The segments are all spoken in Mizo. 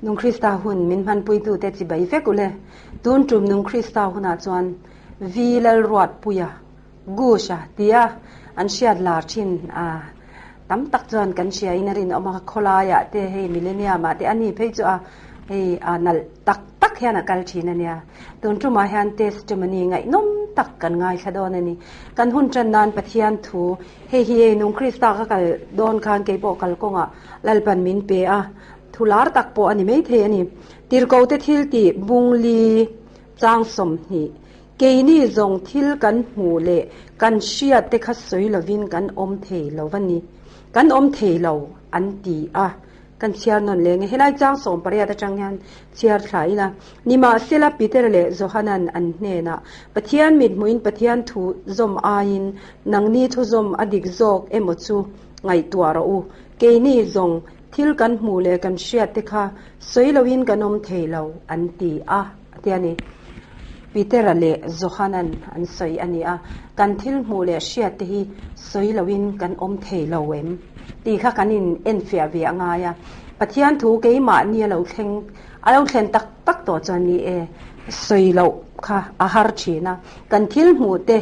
Nung Krista hun min hmanpuitute chibai vek ule. Tun tum Nung Krista hunah chuan Vi Lalruatpuia, Gush-a tia an hriat lar thin a, tam tak chuan kan hria in a rinawm a, khawlaiah te hei Millennium ah te a ni phei chu a hei a nalh tak tak hian a kal thin a nia. Tun tumah hian testimony ngaihnawm tak kan ngaithla dawn a ni. Kan hun tan nan Pathian thu hei hi hei Nung Krista ka kal dawn khan keipawh kalkawngah Lalpan min pe a, thu lar tak pawh a ni maithei a ni. Tirhkote thil tih bungli chang 20, Keini zawng thil kan hmuh leh kan hriat te kha sawi lovin kan awm thei lo a ni. Kan awm thei lo an ti a. Kan chhiar nawn leng e. Helai chang 18 atang hian chhiar thla ila. Nimahsela Peter leh Johanan an hnenah, Pathian mithmuhin Pathian thu zawm aiin nangni thu zawm a dik zawk emaw chu ngaihtuah rawh u. Keini zawng thil kan hmuh leh kan hriat te kha sawi loin kan awm thei lo an ti a. A ti a ni. Petera leh Johanan an sawi a ni a, kan thil hmuh leh hriat te hi sawi loin kan awm thei lo em tih kha kan in enfiah ve a ngai a. Pathian thu keimahni a lo thleng, a lo thlen tak tak tawh chuan ni e, sawi loh kha a har thin a, kan thil hmuh te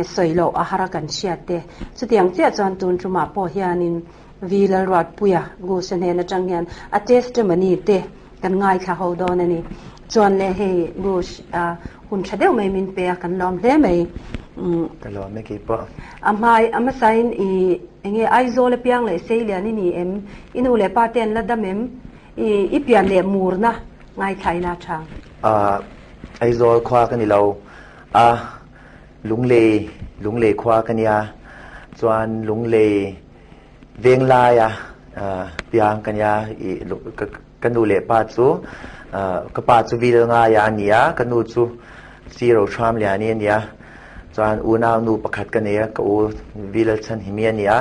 sawi loh a har a kan hriat te. Chutiang chiah chuan tun tumah pawh hianin Vi Lalruatpuia Goose-a hnen atang hian a testimony te kan ngaithla ho dawn a ni. Chuan le hei Goose a hun tha deuh mai min pe a kan lawm hle mai. Ka lawm e keipawh. A hmai a hmasain i enge Aizawl apiang leh Seilian i ni em? I nu leh pa te an la dam em? I i pian leh murna ngaithla ila tha. Aizawl khua ka ni lo a, Lunglei Lunglei khua ka nia chuan Lunglei Venglaia piang ka nia i ka nu leh pa chu ka pa chu vil ngaia a ni a, ka nu chu Siro Hramliani a ni a, chuan unau nu pakhat ka nei a, ka u Vilalchhan Himi a ni a,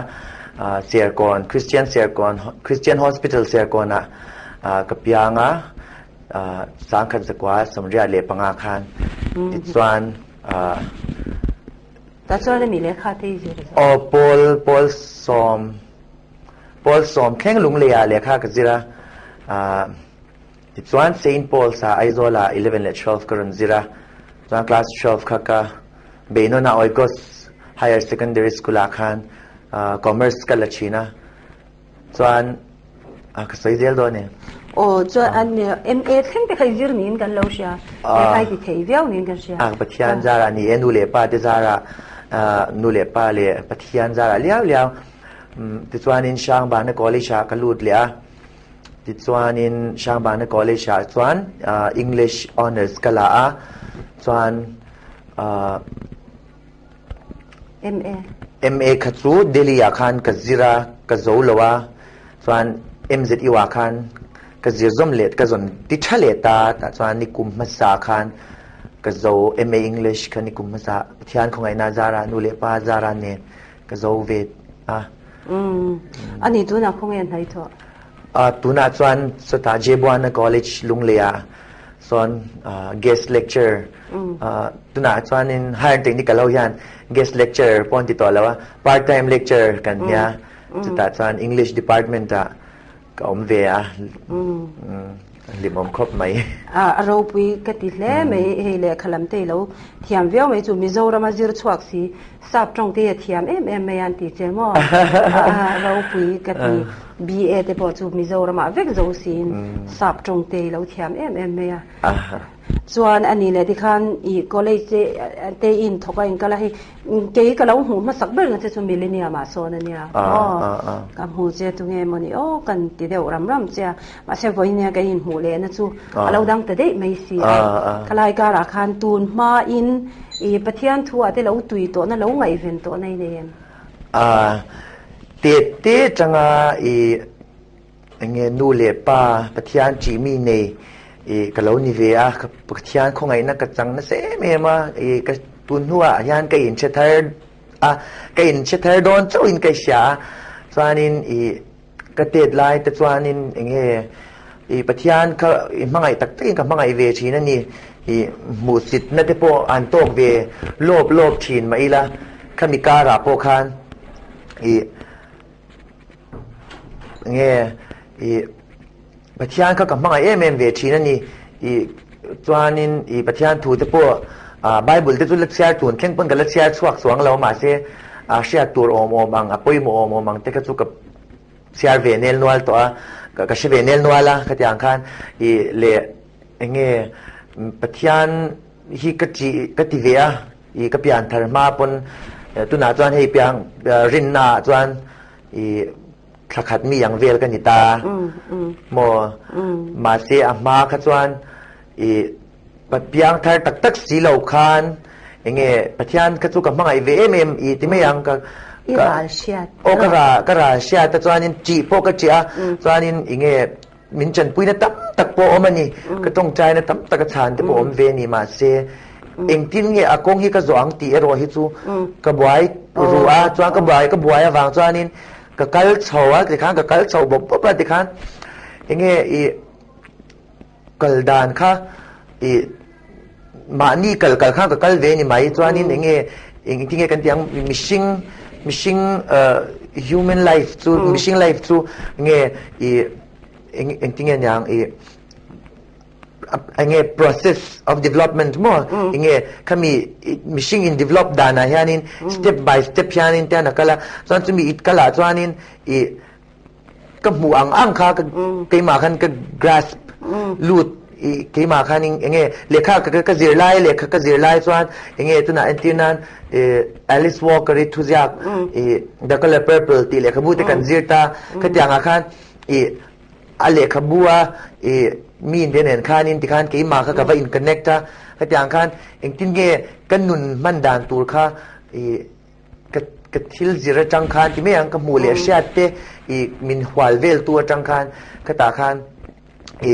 Serkawn Christian Serkawn Christian Hospital Serkawnah ka piang a, sangkhat zakua 95 khan tichuan Ta chuan a mi lehkha te i zir a zawh? Aw, pawl, pawl sawm, pawl sawm thleng Lunglei ah lehkha ka zir a, ah, tichuan Saint Paul's ah Aizawl ah 11 leh 12 ka rawn zir a, chuan class 12 kha ka beinawn a Oikos Higher Secondary School ah khan ah Commerce ka la thin a, Chuan a ka sawi zel dawn e. Aw chuan an MA thleng te kha i zir niin kan lo hria. Lehkha i ti thei viau niin kan hria. A Pathian zarah ni e nu leh pa te zarah nu leh pa leh Pathian zarah liau liau. Tichuanin Hrangbana College ah ka lut leh a. Tichuanin Hrangbana College ah chuan English Honours ka la a. Chuan MA. MA kha chu Delhi ah khan ka zir a, ka zo lo a, chuan MZU ah khan ka zir zawm leh ka zawn ti tha leh ta, tah chuan nikum hmasa khan ka zo MA English kha nikum hmasa Pathian khawngaihna zara nu leh pa zara nen ka zo ve a. Umm ani tunah khawnge a hnai thawh? A tunah chuan chutah Jebuana College Lunglei ah Chuan guest lecture tunah chuanin higher technical ho hian guest lecture pawh an ti tawh lo a, part time lecture kan nia chutah chuan English department ah ka awm ve a, hlimawm khawp mai. A ropui ka ti hle mai, hei lehkha lam te i lo thiam viau mai chu Mizoram a zir chhuak si Sap tawng te hi a thiam em em mai a an ti che maw? A ropui ka ti. BA te pawh chu Mizoramah vek zo siin sap tawng te i lo thiam em em mai a. Chuan a ni leh tikhan i college te te i inthawk a inkal a hei kei ka lo hmuh hmasak ber na che chu Millennium ah sawn a nia maw? Ka hmu che tunge maw ni aw kan ti deuh ram ram che a. Mahse vawiin ka inhmuh lehna chu a lo dang ta daih mai si a. Khalai karah khan tun hmain i Pathian thu ah te lo tui tawhna lo ngaihven tawhna i nei em? A, te te tanga i enge nu leh pa Pathian ṭih mi nei i ka lo ni ve a, Pathian khawngaihna ka chang nasa em em a, i ka tun hnuah hian ka inhre thar a, ka inhre thar dawn chauhin ka hria a, chuanin i Ka tet lai te chuanin enge i Pathian kha i hmangaih tak takin ka hmangaih ve thin a ni. I hmuhsitna te pawh an tawk ve lawp lawp thin mah ila khami karah pawh khan i enge i. Pathian kha ka hmangaih em em ve thin a ni. I chuanin i Pathian thu te pawh Bible te chu la chhiar tun thleng pawn ka la chhiar chhuak chuang lo mahse a hriat tur awm awm ang a pawimawh awm awm ang te kha chu ka chhiar ve nel nual tawh a, ka hre ve nel nual a khatiang khan i leh enge Pathian hi ka chi ka ti ve a i ka pian thar hma pawn tunah chuan hei piang rinna ah chuan i thla khat mi ang vel ka ni ta maw mahse a hma kha chuan i piang thar tak tak si lo khan enge Pathian kha chu ka hmangaih ve em em i ti mai ang ka I ral hriat aw ka ral ka ral hriat a chuanin ṭih pawh ka ṭih a chuanin enge Min chanpuina tam tak pawh awm a ni. Ka tawngtaina tam tak a chhan te pawh awm ve a ni. Mahse, engtin nge a kawng hi ka zawh ang tih erawh hi chu ka buai ru a, chuan ka buai ka buai avang chuanin ka kal chho a, tikhan ka kal chho bawp bawp a, tikhan enge i kal dan kha i mahni kal kal khan ka kal ve a ni mai. Chuanin enge engtin nge kan tih ang mihring mihring human life chu mihring life chu nge i engtin nge niang i enge process of development maw enge khami mihring in develop danah hianin step by step hianin te an a kal a chuan chumi it kalah chuanin i ka hmuh ang ang kha keimah khan ka grasp lut i keimah khan enge lehkha ka zir lai lehkha ka zir lai chuan enge tunah entir nan Alice Walker i thuziak i The Color Purple tih lehkhabu te kan zir ta khatiang ah khan i a lehkhabu a i mi te nen khanin tikhan keimah kha ka va in connect a khatiang khan engtin nge ka nun hman dan tur kha i Ka ka thil zir atang khan ti mai ang ka hmuh leh hriat te i min hual vel tu atang khan khatah khan i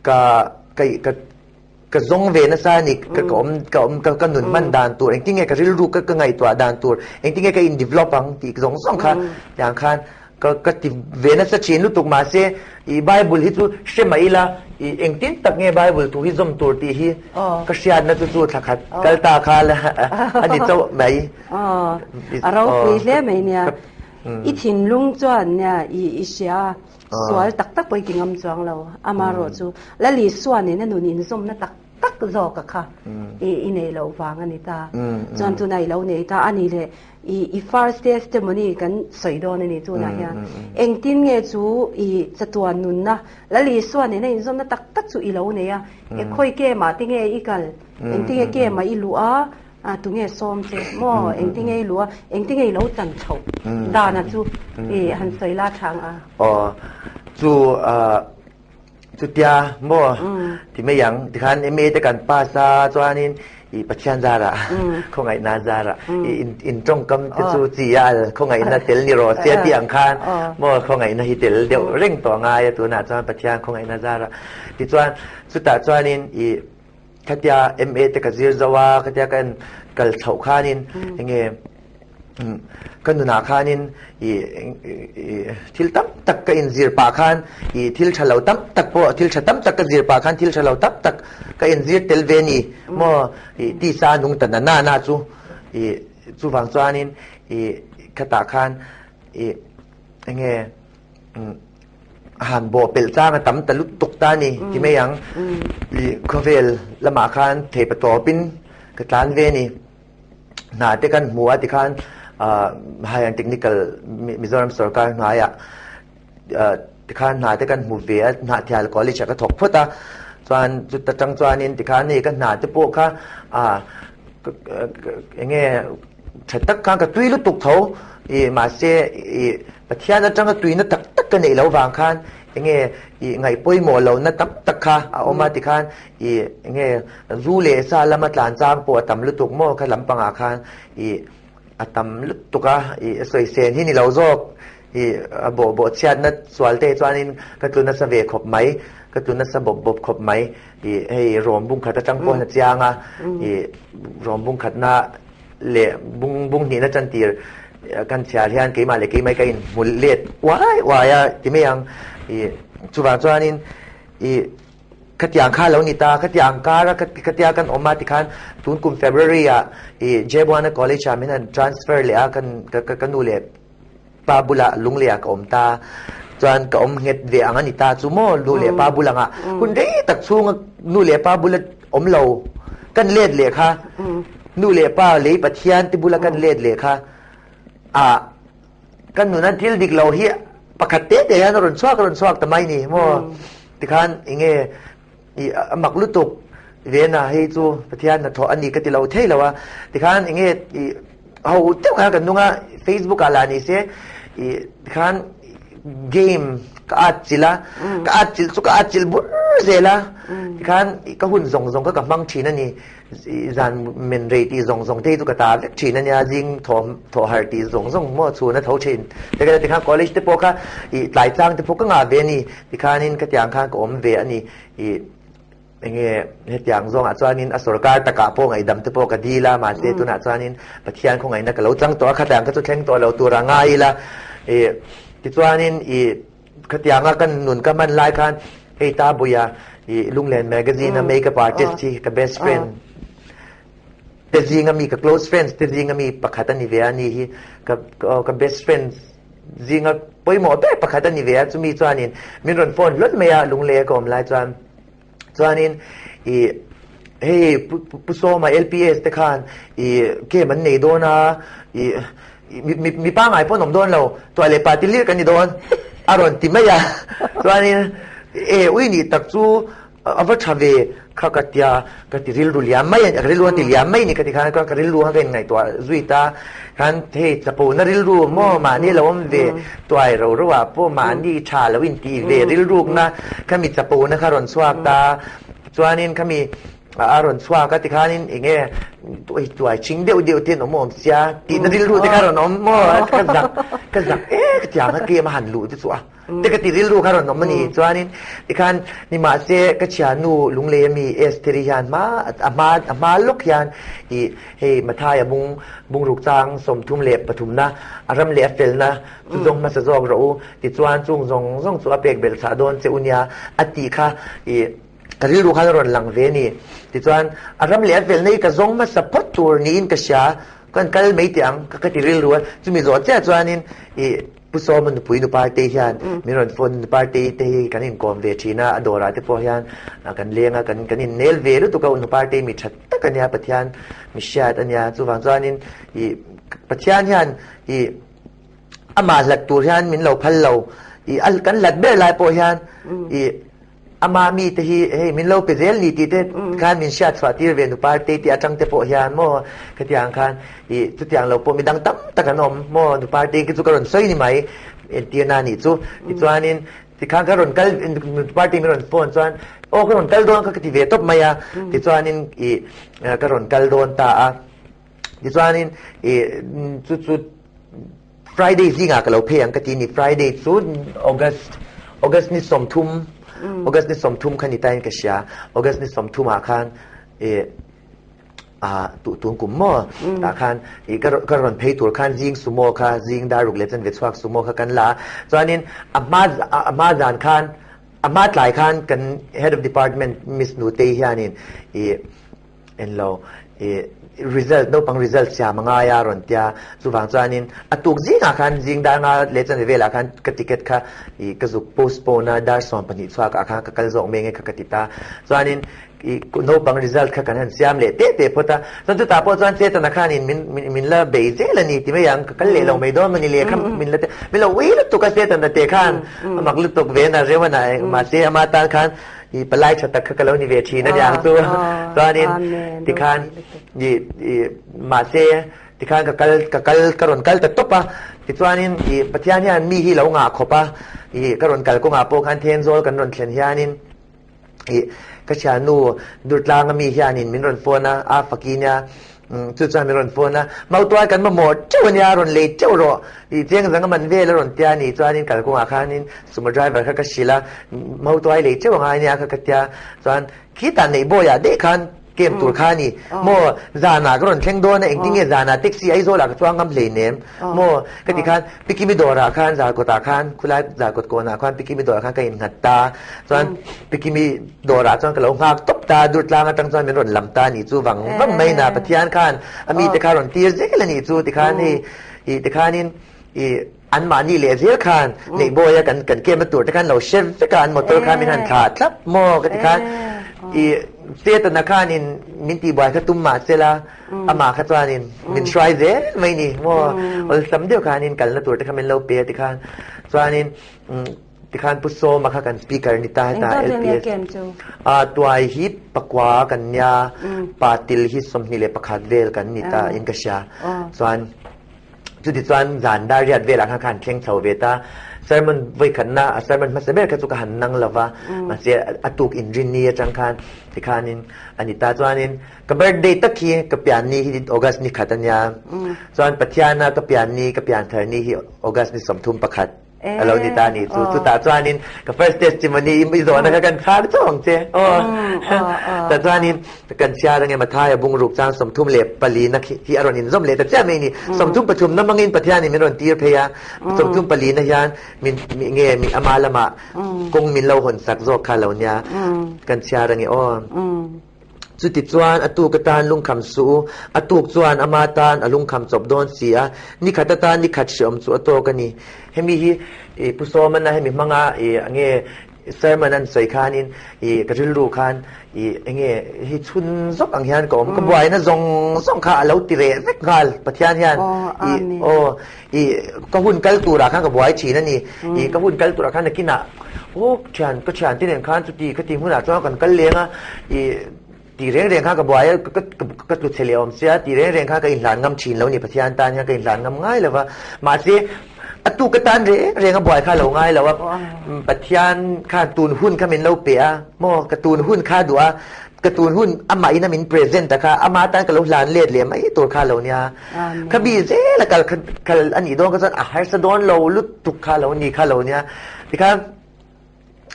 ka ka ka ka zawng ve nasa a ni ka ka awm ka awm ka ka nun hman dan tur engtin nge ka rilru ka ka ngaihtuah dan tur engtin nge ka in develop ang tih zawng zawng kha tiang khan Ka ka ti ve nasa thin lutuk mahse i Bible hi chu hre mah ila i engtin tak nge Bible thu hi zawm tur tih hi ka hriatna chu chu thla khat kal ta kha la a ni chauh mai. A ropui hle mai nia. I thinlung chuan nia i i hria sual tak tak pawh i ti ngam chuang lo. Amaherawhchu Lalisua nena nun inzawmna tak tak zawk a kha i i nei loh vang a ni ta. Chuan tunah i lo nei ta a ni leh i i first testimony kan sawi dawn a ni tunah hian engtin nge chu i chatuan nunna Lal Isua nena inzawmna tak tak chu i lo nei a, e khawi kemah te nge i kal, engtin nge kemah i luh a, a tunge sawm che maw, engtin nge i luh a, engtin nge i lo chan chhoh dana chu i han sawi la chang a. Aw chu Chutia maw ti mai ang tikhan MA te kan pass a chuanin i Pathian zarah khawngaihna zarah i in tawngkam te chu chi a al khawngaihna tel ni rawh se tih ang khan maw khawngaihna hi tel deuh reng tawh ngai a tunah chuan Pathian khawngaihna zarah tichuan chutah chuanin i khatia MA te ka zir zo a khatia ka en kal chhoh khanin enge Ka nunah khanin i thil tam tak ka inzir pah khan i thil tha lo tam tak pawh thil tha tam tak ka zir pah khan thil tha lo tam tak ka inzir tel ve ni maw i tisa nung ta na na chu i chuvang chuanin i khatah khan i enge han bawh pelh chang a tam ta lut tuk ta ni ti mai ang i khawvel lamah khan theipa tawpin ka tlan ve ni. Hna te kan hmu a tikhan High and Technical Mizoram sorkar hnuaiah tikhan hna te kan hmu ve a, Hnahthial College ah ka thawk phawt a, chuan chuta tang chuanin tikhan hei ka hna te pawh kha enge tha tak khan ka tui lutuk tho i mahse i Pathian atanga tuina tak tak ka neih loh vang khan enge i ngaih pawimawh lohna tam tak kha a awm a tikhan I enge zu leh sa lama tlan chang pawh a tam lutuk maw kha lampangah khan i a tam lutuk a, i sawi sen hi ni lo zawk i a bawh bawh chhiatna sual te chuanin ka tlu nasa ve khawp mai, ka tlu nasa bawp bawp khawp mai i hei rawm bung khat atang pawh a chiang a, i rawm bung khatna leh bung bung hnihna chantir kan chhiar hian keimah leh keimah ka inhmu let uai uai a ti mai ang i chuvang chuanin i Khatiang kha lo ni ta, khatiang kar a khatia kan awm a tikhan tun kum February ah i Jebuana College ah min han transfer leh a kan ka nu leh pa bulah Lunglei ah ka awm ta. Chuan ka awm nghet ve ang a ni ta chu maw nu leh pa bul anga hun rei tak chhunga nu leh pa bula awm lo kan let leh kha nu leh pa lei Pathian te bula kan let leh kha a kan nuna thil dik lo hi pakhat te te hian a rawn chhuak a rawn chhuak ta mai ni maw tikhan enge i a mak lutuk vena hei chu Pathian hnathawh a ni ka ti lo thei lo a tikhan enge i ho deuh khan kan nung a Facebook ah lah ni se i tikhan game ka at chilh a ka at chilh chu ka at chilh bur zel a tikhan ka hun zawng zawng kha ka hmang thin a ni zan men rei tih zawng zawng te hi chu ka ta vek thin a nia zing thawh thawh harh tih zawng zawng maw chhun a tho thin tikhan tikhan college te pawh kha i tlai tlang te pawh ka ngah ve a ni tikhanin ka tiang khan ka awm ve a ni i Enge hetiang zawngah chuanin a sorkar takah pawh ngaihdam te pawh ka dil a, mahse tunah chuanin Pathian khawngaihna ka lo chang tawh a, khatiang kha chu thleng tawh lo tur a ngai ila. Ih tichuanin ih khatianga ka nun ka hman lai khan hei ta buia ih Lunglen Magazine a makeup artist hi ka best friend te zinga mi ka close friends te zinga mi pakhat a ni ve a ni hi ka ka best friends zinga pawimawh ber pakhat a ni ve a, chumi chuanin min rawn phone hlawl mai a Lunglei a ka awm lai chuan. Chuanin i hei Pu Sawma LPS te khan i game an nei dawn a, i mi mi pangngai pawh an awm dawn lo, tuah leh pa ti lir kan ni dawn a rawn ti mai a. Chuanin e ui nih tak chu a va tha ve kha ka tia ka ti rilru liam mai a ni, ka rilru a ti liam mai a ni ka ti khan ka rilru kha ka inngaihtuah zui ta. Khan hei chapona rilru maw mahni lo awm ve tuai ro ro ah pawh mahni tha lo inti ve rilrukna khami chapona kha rawn chhuak ta chuanin khami a rawn chhuak a tikhanin enge tuai ching deuh deuh te an awm awm sia tihna rilru te kha rawn awm maw ka zak ka zak ek tiang a kem a han luh te chu a. Te ka ti rilru kha rawn awm a ni. Chuanin tikhan nimahse ka thiannu Lunglei ami Estheri hian hma a hma a hma lawk hian i hei Mathaia bung bungruk chang 33na a ram leh a felna chu zawng hmasa zawk rawh u tichuan chung zawng zawng chu a pek belh chah dawn che u nia a tih kha i ka rilru khan a rawn lang ve a ni. Tichuan a ram leh a felna hi ka zawng hmasa phawt tur niin ka hria kan kal mai teh ang ka ti rilru a chumi zawh chiah chuanin i Pu Sawma nupui nu Partei hian min rawn phone nu Partei te hi kan inkawm ve thin a, a dawrah te pawh hian kan leng a, kan kan innel ve lutuk a, nu Partei mi tha tak a nia, Pathian mi hriat a nia, chuvang chuanin ih Pathian hian ih amah hlat tur hian min lo phal lo, ih a kan hlat ber lai pawh hian ih Ama mite hi hei min lo pe zel ni tih te khan min hriat chhuah tir ve nu Partei tih atang te pawh hian maw khatiang khan ih chutiang lo pawh midang tam tak an awm maw nu Partei khi chu ka rawn sawi ni mai entirna a nih chu tichuanin tikhan ka rawn kal nu Partei min rawn phone chuan aw ka rawn kal dawn kha ka ti ve tawp mai a tichuanin ih ka rawn kal dawn ta a tichuanin ih chu chu Friday zingah ka lo phei ang ka ti ni Friday chu August August ni 30 August ni 30 kha ni tain ka hria August ni 30 ah khan e a tu tun kum maw tah khan i ka ka rawn phei tur khan zing sumo kha zing dar ruk leh chanve chhuak sumo kha kan la chuanin a hma a hma zan khan a hma tlai khan kan head of department Miss Nutei hianin i En lo, i result, naupang result siam a ngai a rawn tia, chuvang chuanin a tuk zingah khan zing dar nga leh chanve velah khan ka ticket kha i ka zuk postpone a, dar 12 chhuak ah khan ka kal zawk mai nge kha ka ti ta. Chuanin i naupang result kha kan han siam leh teh teh phawt a, chuan chutah pawh chuan Chetana khanin min min la bei zel a ni ti mai ang, ka kal leh lo mai dawn mawni le kha min la min lo ui lutuk a Chetana te khan a mak lutuk ve na reuh a na mahse ama tan khan I palai tha tak kha ka lo ni ve thin a niang chu. Chuanin tikhan i i mahse tikhan ka kal ka kal ka rawn kal ta tawp a. Tichuanin i Pathian hian mi hi lo ngah khawp a. I ka rawn kal kawngah pawh khan Thenzawl kan rawn thlen hianin i ka thiannu Durtlanga mi hianin min rawn phone a, a faki nia. Chu chuan min rawn phone a, Mautuai kan mamawh teuh a nia, rawn lei teuh rawh, i cheng zang a man vel a rawn tia a ni. Chuanin kalkawngah khanin sumo driver kha ka hrilh a, Mautuai lei teuh a ngai nia kha ka tia. Chuan khitah neih bawiah daih khan kem tur kha a ni. Maw zanah ka rawn thleng dawn a, engtin nge zanah taxi Aizawlah ka chuang ngam hleinem maw ka ti khan Pikimi dawrah khan Zarkawtah khan khulai Zarkawt kawnah khan Pikimi dawrah khan ka innghat ta. Chuan Pikimi Dawrah chuan ka lo nghak tawp ta, Durtlang atang chuan min rawn lam ta a nih chu vang vang mai na, Pathian khan a mite kha rawn tir zel a nih chu tikhan hei ih tikhanin ih. An mahni leh zel khan Neihbawia kan kan camp na tur te khan lo hre vek a, an motor khan min han thlah thlap maw ka ti khan i Setana khanin min tihbuai kha tum mah sela amah kha chuanin min hruai zel mai ni maw awlsam deuh khanin kalna tur te kha min lo pe a ti khan chuanin Tikhan Pu Sawma kha kan speaker ni ta heta LPS. A tuai hi pakua kan nia pa til hi 21 vel kan ni ta in ka hria. Chuan chuti chuan zan dar riat velah khan khan thleng chho ve ta. Sermon voi khatna a sermon hmasa ber kha chu ka han nang lova. Mahse a tuk inrin ni atang khan tikhanin ani ta chuanin ka birthday tak hi ka pian ni hi August ni khat ania. Chuan Pathiana ka pian ni ka pian thar ni hi August ni 31. A lo ni ta ni chu chutah chuanin ka first testimony i zawhna kha kan khar chauh ang che aw tah chuanin kan chhiar ange Mathaia bungruk chang 34 na hi a rawn inzawm leh ta chiah mai ni 33 na hmangin Pathianin min rawn tir phei a 34 na hian min nge mi ama lamah kawng min lo hawn sak zawk kha lo nia kan chhiar ange aw. Chutichuan a tuk atan lungkham suh u, a tuk chuan ama tan a lungkham chawp dawn si a, ni khat atan ni khat hreawm chu a tawk a ni. Hemi hi i Pu Sawmana hemi hmanga i enge sermon an sawi khanin i ka rilru khan i enge hi chhun zawk ang hian ka awm, ka buaina zawng zawng kha a lo ti reh vek nghal Pathian hian i aw i ka hun kal turah khan ka buai thin a ni, i ka hun kal turah khan nakinah aw thian ka thiante nen khan chuti khati hmunah chuan kan kal leng a i ti reng reng khan ka buai a ka ka tlu chhe leh awm sia ti reng reng khan ka inhlan ngam thin lo ni Pathian tan hian ka inhlan ngam ngai lo va mahse a tu ka tan reng reng a buai kha lo ngai lo a Pathian khan tun hun kha min lo pe a maw ka tun hun kha duh a ka tun hun amah in a min present a kha ama tan ka lo hlan let leh mai tur kha lo nia kha mi zel a kal kal a nih dawn kha chuan a harsa dawn lo lutuk kha lo ni kha lo nia tikhan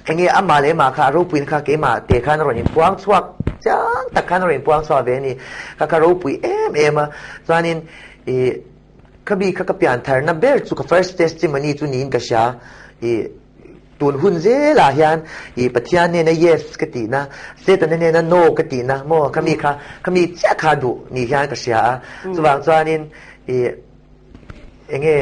enge amah leh mah kha a ropuiin kha keimah te khan a rawn inpuang chhuak chiang tak khan a rawn inpuang chhuak ve a ni kha kha ropui em em a chuanin i kha mi kha ka pian tharna ber chu ka first testimony chu niin ka hria i Tun hun zelah hian i Pathian nena yes ka tihna, Setana nena no ka tihna maw kha mi kha, kha mi chiah kha duh ni hian ka hria a. Chuvang chuanin i enge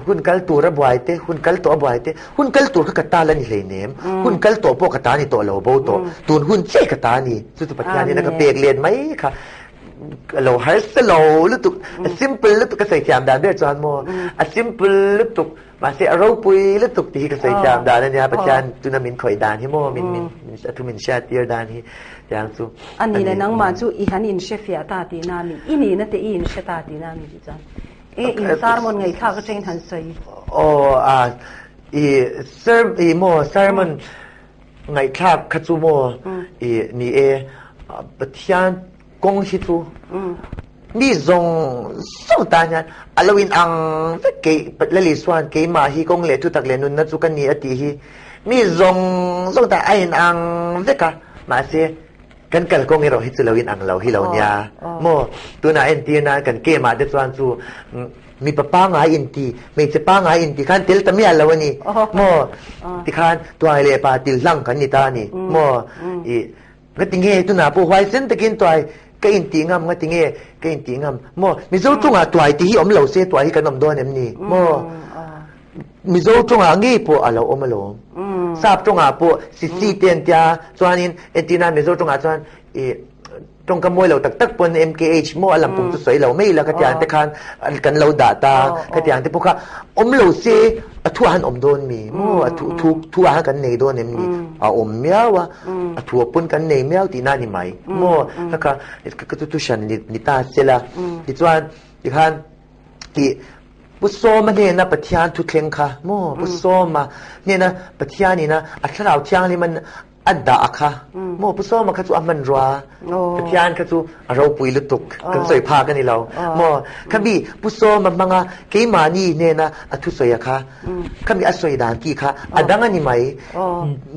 hun kal tur a buai te, hun kal tawh a buai te, hun kal tur kha ka ta la ni hleinem, hun kal tawh pawh ka ta ni tawh lo bo tawh, tun hun chiah ka ta ni, chu chu Pathian nena ka pek let mai kha lo harsa lo lutuk, a simple lutuk ka sawi thiam dan ber chuan maw, a simple lutuk. Mahse a ropui lutuk tih hi ka sawi thiam dan a nia, Pathian tuna min khawih dan hi maw, min min a thu min hriat tir dan hi tiang chu a ni. A ni le nangmah chu i han inhre fiah ta tihna a mi, i nihna te i inhre ta tihna a mi tih chuan e in sermon ngaihthlak atangin han sawi. Aw a i ser i maw sermon ngaihthlak kha chu maw i ni e Pathian Kawng hi chu mi zawng zawng tan hian a lo in ang vek kei Lali chuan keimah hi kawng leh thutak leh nunna chu ka ni a tih hi mi zawng zawng tan a in ang vek a mahse kan kal kawng erawh hi chu lo in ang lo hi lo nia maw tunah entir nan kan game ah te chuan chu mipa pangai in ti hmeichhe pangai in ti khan tel ta miah lo a ni maw tikhan tuai leh pa til hlang kan ni ta a ni maw i Nga ti nge tunah pawh huaisen takin tuai ka intih ngam nga ti nge ka intih ngam maw Mizo tawngah tuai tih hi awm lo se tuai hi kan awm dawn em ni maw Mizo tawngah ngei pawh a lo awm alawm Sap tawngah pawh sisi te an tia chuanin entirna Mizo tawngah chuan ih tawngka mawi lo tak tak pawn MKH maw a lampum chu sawi lo mai ila khatiang te khan kan lo dah ta khatiang te pawh kha awm lo se a thuah han awm dawn mi maw a thu thu thuah han kan nei dawn em ni a awm miau a a thu pawn kan nei miau tihna a ni mai maw kha kha ka chu hran ni ta se la tichuan tikhan tih Pu Sawma hnena Pathian thuthleng kha maw Pu Sawma hnena Pathianina a thlarau thianghlim an A dah a kha maw Pu Sawma kha chu a hmanrua Pathian kha chu a ropui lutuk kan sawi phak a ni lo maw khami Pu Sawma hmanga keimahni hnena a thusawi a kha khami a sawi dan ki kha a dang a ni mai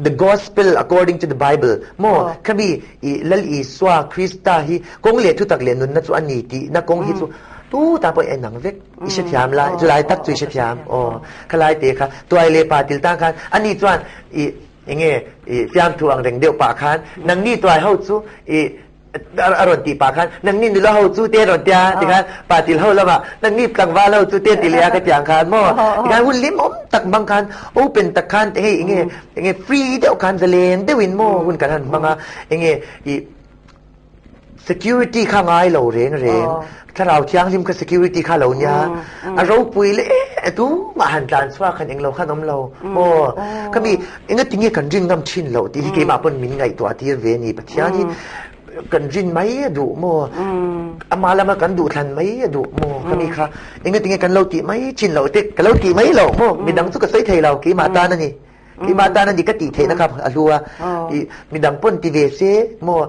the gospel according to the bible maw khami i Lal Isua Krista hi kawng leh thutak leh nunna chu a ni tihna kawng hi chu tu ta pawh en ang vek i hrethiam la chulai tak chu i hrethiam aw khalai te kha tuai leh pa til tang khan ani chuan i Enge i fiamthu ang reng deuh pah khan nangni tuai ho chu i A rawn tih pah khan, Nangni nula ho chu te rawn tia tikhan pa til ho lamah nangni tlangval ho chu te ti leh a ka ti ang khan maw? Tikhan hun hlimawm tak hmang khan open tak khan hei enge enge free deuh khan zalen deuhin maw hun kan han hmang a, enge ih security kha ngai lo reng reng, thlarau thianghlim kha security kha lo nia, a ropui leh e tumah han tlan chhuak han englo khan awm lo maw? Khami Engatinge kan rin ngam thin loh tih hi keimah pawn min ngaihtuah tir ve a ni. Pathian hi kan rin mai a duh maw? Ama lama kan duh thlan mai a duh maw? Ka mi kha engatinge kan lo tih mai thin loh te ka lo tih mai loh maw? Midang chu ka sawi thei lo, keimah tan a ni. Keimah tan a ni ka tih theihna kha a hlu a. Midang pawn ti ve se maw?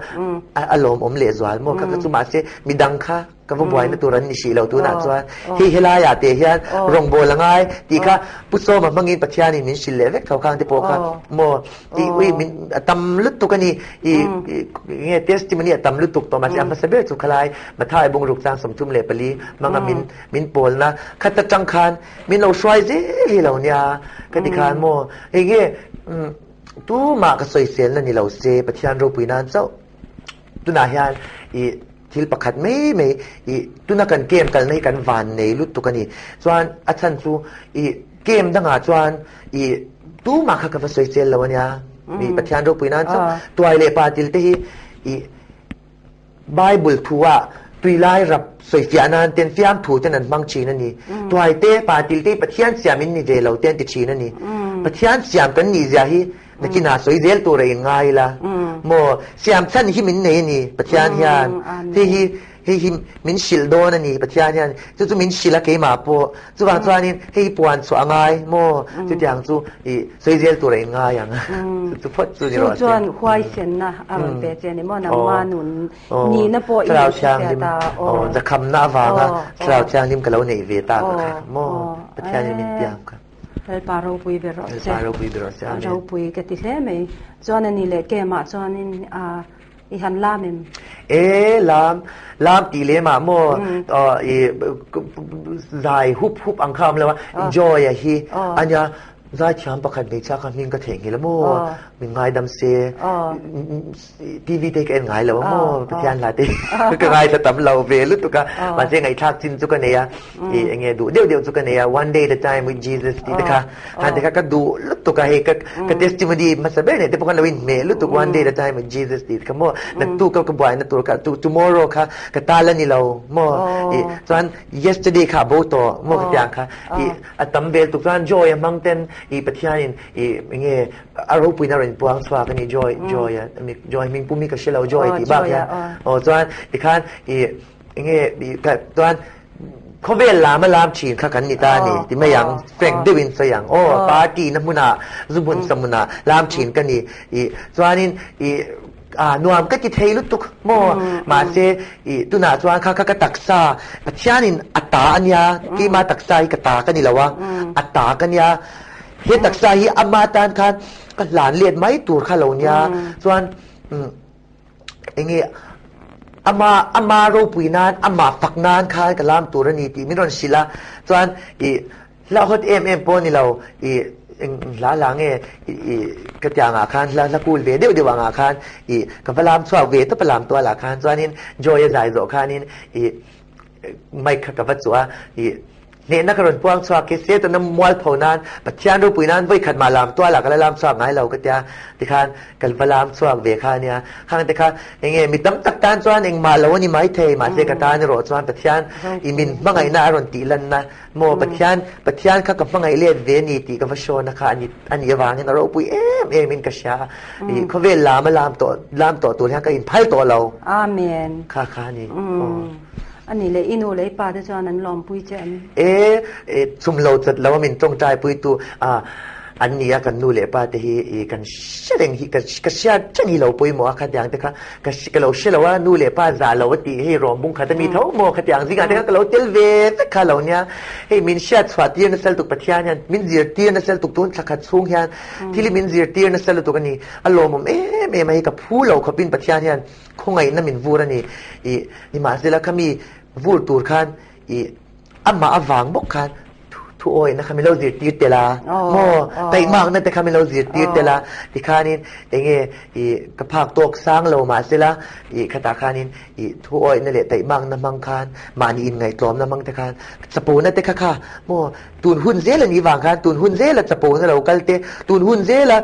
A lawmawm lehzual maw? Kha kha chu mahse midang kha Ka va buaina tur an ni hrih lo tunah chuan hei helaiah te hian rawngbâwl a ngai tih kha Pu Sawma hmangin Pathianin min hrilh leh vek tho khang te pawh kha maw tih ui min a tam lutuk a ni i nge testimony a tam lutuk tawh mahse a hmasa ber chu khalai Mathai bungruk chang 34 hmanga min min pawlna khat atang khan min lo hruai zel hi lo nia ka ti khan maw hei nge tumah ka sawiselna ni lo se Pathian ropui nan chauh tunah hian i Thil pakhat mai mai i tuna kan camp kalna hi kan van nei lutuk a ni. Chuan a chhan chu i camp dangah chuan i tumah kha ka va sawi chel lo a nia. Mi Pathian ropui nan chuan tuai leh pa til te hi i Bible thu ah tuilai rap sawifiah nan ten fiam thu ten an hmang thin a ni. Tuai te pa til te hi Pathian siam in ni ve lo te an ti thin a ni. Pathian siam kan nih zia hi Nakinah sawi zel tur a inngai ila maw? Siam chhan hi min nei a ni Pathian hian. Hei hi hei hi min hrilh dawn a ni Pathian hian. Chu chu min hrilh a keimah pawh. Chuvang chuanin hei hi puan chhuah a ngai maw? Chutiang chu ih sawi zel tur a inngai ang. Chu chu phawt chu ni rawh se. Chu chuan huaisenna a rawn pe che a ni maw? Nangma nun nihna pawh i Thlarau Thianghlim aw zakhamna avanga Thlarau Thianghlim ka lo neih ve ta ka kha maw? Pathianin min piang kha. Lalpa ropui ber rawh se. Lalpa ropui ber rawh se. Amen. Ropui ka ti hle mai. Chuan ani leh kemah chuanin a i han lam em? E lam lam tih lem ah maw i zai hup hup ang kha awm lo a joy a hi ania zaithiam pakhat hmeichhia kha hming ka theihnghilh a maw min ngaidam se TV te ka en ngai lo a maw Pathian hla te ka ngaithla tam lo ve lutuk a mahse ngaihthlak chin chu ka nei a i enge duh deuh deuh chu ka nei a one day at a time with Jesus tih te kha han te kha ka duh lutuk a hei ka ka testimony hmasa ber nei te pawh khan lo inhmeh lutuk one day at a time with Jesus tih te kha maw naktuk ka buaina tur kha tomorrow kha ka tal a ni lo maw i chuan yesterday kha a bo tawh maw ka tiang kha i a tam vel tuk chuan joy a hmang ten i Pathianin i enge A ropuina rawn puang chhuak a ni Joy Joy a mi Joy hming pum hi ka hre lo Joy tih bak hian aw chuan tikhan i enge i ka chuan khawvel lam a lam thin kha kan ni ta a ni ti mai ang frank deuhin sawi ang aw party na hmunah zu hmun sa hmunah lam thin ka ni i chuanin i a nuam ka ti thei lutuk maw mahse i tunah chuan kha kha ka taksa Pathianin a ta a nia keimah taksa hi ka ta ka ni lo a a ta ka nia He taksa hi ama tan khan ka hlan let mai tur kha lo nia. Chuan enge ama ama ropui nan ama fak nan khan ka lam tur a ni tih min rawn hrilh a. Chuan i hla hawt em em pawh a ni lo i eng hla hla nge i ka tiang ah khan hla hla kul ve deuh deuh ang ah khan i ka va lam chhuak ve tawp a lam tual ah khan chuanin Joy a zai zawh khanin i mic kha ka va chuh a i Hnehna ka rawn puang chhuak hi Setana mualpho nan, Pathian ropui nan vawikhat mah lam tualah ka la lam chhuak ngai lo ka tia tikhan ka va lam chhuak ve kha ania. Khang te kha enge mi tam tak tan chuan engmah lo a ni maithei mahse ka tan erawh chuan Pathian i min hmangaihna a rawn tih lanna maw Pathian Pathian kha ka hmangaih let ve a ni tih ka va hrawna kha a ni a nih avangin a ropui em em in ka hria a. I khawvel lam a lam tawh lam tawh tur hian ka inphal tawh lo. Amen. Kha kha a ni. Aw. A nih leh i nu leh i pa te chuan an lawmpui che em? E, e, chum lo chat lo a min tawngtai pui tu a an ni a kan nu leh pa te hi i kan hre reng hi ka ka hriat reng hi lo pawimawh a khatiang te kha ka ka lo hre lo a nu leh pa zah lo a tih hei rawm bung khat a mi tho maw khatiang zingah te kha ka lo tel ve vek kha lo nia hei min hriat chhuah tir nasa lutuk Pathian hian min zir tir nasa lutuk tun thla khat chhung hian thil hi min zir tir nasa lutuk a ni a lawmawm em em a hei ka phu lo khawpin Pathian hian Khawngaihna min vur a ni. I nimahsela kha mi vur tur khan i amah avang bawk khan Thu awihna kha min lo zirtir tel a, maw? Taihmakna te kha min lo zirtir tel a, tikhanin enge i ka phak tawk sang lo mahsela i khatah khanin i thu awihna leh taihmakna hmang khan mahni inngaihtlawmna hmang te khan chapona te kha kha maw tun hun zel a nih vang khan tun hun zela chapona lo kal te, tun hun zela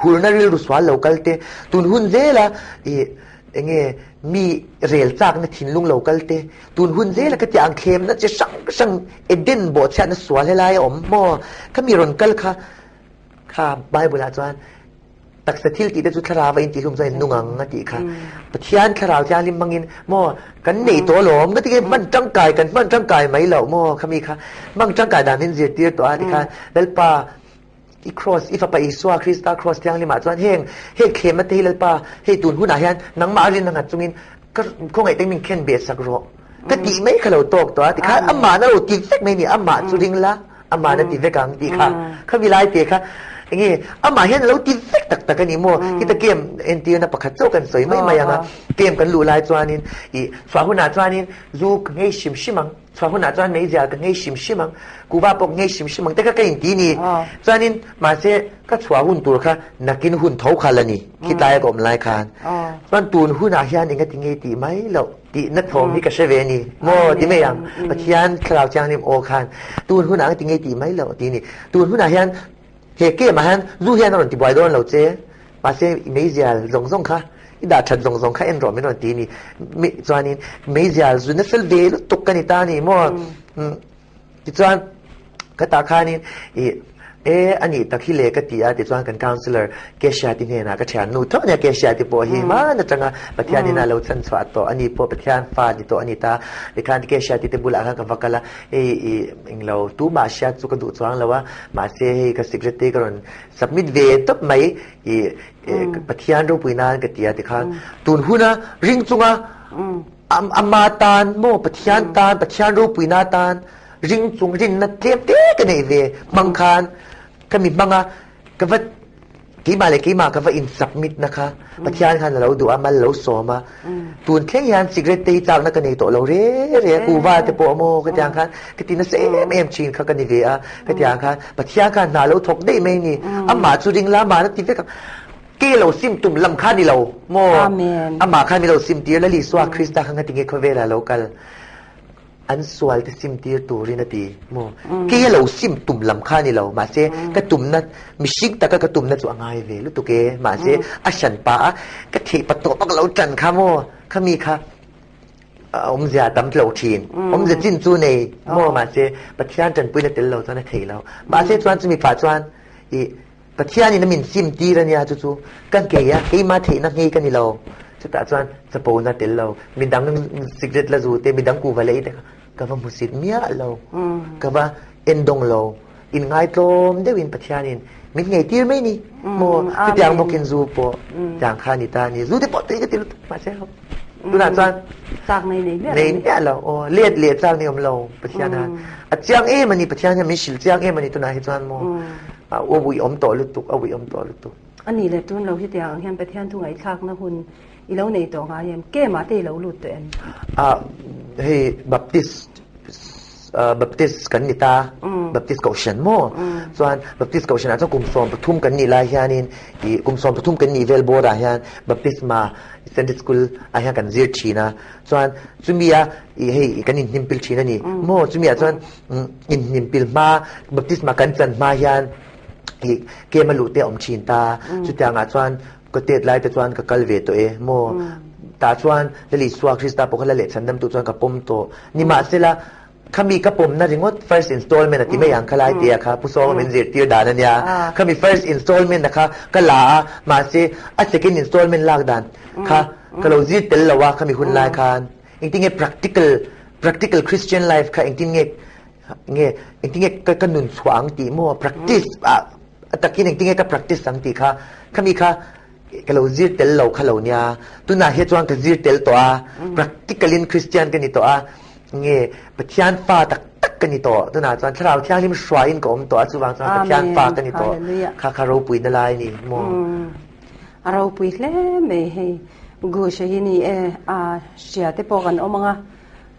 Hurna rilru sual lo kal te, tun hun zela i enge mi rel chakna thinlung lo kal te, tun hun zela ka tih ang thlemna chi hrang hrang Eden bawhchhiatna sual helai a awm maw? Kha mi rawn kal kha kha Bible ah chuan taksa thil tih te chu thlarau a intihlum chuan in nung ang a tih kha. Pathian thlarau thianghlim hmangin maw kan nei tawh alawm ka ti kha hman tangkai kan hman tangkai mai loh maw kha mi kha hmang tangkai dan min zirtir tawh a ti khan Lalpa I Kraws, i Fapa Isua Krista Kraws thianghlimah chuan heng, heng thlemna te hi Lalpa, hei tun hunah hian nangmah a rinna nghat chungin ka khawngaih te min khen beh sak rawh. Ka tih mai kha lo tawk tawh a, tikhan amah na lo ti vek mai ni, amah chu ring la, amah na ti vek ang tih kha, khami lai te kha enge amah hian a lo ti vek tak tak a ni maw? Hita game entirna pakhat chauh kan sawi mai mai ang a, game kan luh lai chuanin i chhuah hunah chuanin zu ka nghei hrim hrim ang. Chhuah hunah chuan meizial ka nghei hrim hrim ang, kuva pawh ka nghei hrim hrim ang te kha ka inti ni. Chuanin mahse ka chhuah hun tur kha nakin hun tho kha la ni, khitlai a ka awm lai khan. Chuan tun hunah hian enga ti ngei tih mai loh tihna thawm hi ka hre ve ni maw ti mai ang. Pathian Thlarau Thianghlim aw khan tun hunah enga ti ngei tih mai loh ti ni. Tun hunah hian He kem ah hian zu hian a rawn ti buai dawn lo che, mahse i meizial zawng zawng kha, i dah that zawng zawng kha en rawh min rawn ti ni. Chuanin meizial zu na fel ve lutuk ka ni ta ni maw? Tichuan ka tah khanin i e a nih tak hi le ka ti a, tichuan kan councillor Kesha ti hnenah ka thian nu tho ania Kesha ti pawh hi hman atanga Pathianin a lo chan chhuah tawh a ni pawh Pathian fa ni tawh a ni ta, tikhan Kesha ti te bulah khan ka va kal a, Hei i englo tumah hriat chu ka duh chuang lo a, mahse hei ka secretary ka rawn submit ve tawp mai i Pathian ropui nan ka ti a tikhan tun huna ring chunga ama tan maw Pathian tan Pathian ropui na tan ring chung rinna tlem te ka neih ve hmang khan ka mi hmanga Ka va keimah leh keimah ka va in submit na kha Pathian khan a lo duh a, mal lo sawm a. Tun thleng hian cigarette te hi chakna ka nei tawh lo re re a, kuva te pawh maw ka tiang khan ka ti nasa em em thin kha ka ni ve a. Ka tiang khan Pathian khan hna lo thawk daih mai ni. Amah chu ring la, amah na ti vek ang. Ke lo sim tum lam kha ni lo maw. Amah khan mi lo sim tir la Isua Krista kha ngatinge khawvelah lo kal. An sual te sim tir turin a ti maw? Kei a lo sim tum lam kha a ni lo, mahse ka tumna, mihring taka ka tumna chu a ngai ve lutuk e, mahse a hran pa a ka theih pa tawh bak lo tan kha maw, khami kha awmzia a tam tlo thin, awmzia chin chu nei maw, mahse Pathian tanpuina tel lo chuan a thei lo, mahse chuan chumi pah chuan i Pathianin a min sim tir a nia chu chu ka nghei a, keimah theihna nghei ka ni lo. Chutah chuan chapona tel lo, midang cigarette la zu te, midang kuhva la ei te kha ka va hmusit miah lo, ka va endawng lo. Inngaitlawm deuhin Pathianin min nghei tir mai ni maw? Chutiang bawkin zu pawh tiang kha a ni ta a ni. Zu te pawh tui ka ti lutuk mahse ho tunah chuan chak nei nei miah lo. Nei miah lo. Aw, let leh chak ni awm lo Pathian hian. A chiang em a ni, Pathian hian min hrilh chiang em a ni tunah hi chuan maw? A ui awm tawh lutuk, a ui awm tawh lutuk. A nih leh tun lo hi tiang ang hian Pathian thu ngaihthlakna hun i lo nei tawh ngai em? Kemah te i lo lut tawh em? A, hei Baptist, Baptist kan ni ta, Baptist Kohhran maw? Chuan Baptist Kohhranah chuan kum 13 kan nih lai hianin i kum 13 kan nih vel bawrah hian Baptisma Sunday School ah hian kan zir thin a. Chuan chumi a i hei kan inhnimpil thin a ni maw? Chumi ah chuan Inhnimpil hma, baptisma kan chan hma hian i kem a luh te a awm thin ta. Chutiangah chuan ka tet lai te chuan ka kal ve tawh e maw? Tah chuan Lal Isua Krista pawh kha la lehchhan dam tu chuan ka pawm tawh. Nimahsela, khami ka pawmna ringawt first installment a ti mai ang kha lai tia kha Pu Sawma min zirtir dan a nia. Khami first installment a kha ka la a, mahse a second installment lak dan kha ka lo zir tel lo a khami hun lai khan. Engtinge practical Practical Christian life kha engtin nge nge engtin nge ka ka nun chhuah ang tih maw practice ah a takin engtin nge ka practice ang tih kha khami kha ka lo zir tel lo kha lo nia tunah hian chuan ka zir tel tawh a practical in Christian ka ni tawh a nge Pathian fa tak tak ka ni tawh tunah chuan thlarau thianghlim hruaiin ka awm tawh a chuvang chuan Pathian fa ka ni tawh kha kha ropui na lai ni maw. A ropui hle mai hei Gusha hi ni e a hria te pawh kan awm ang a.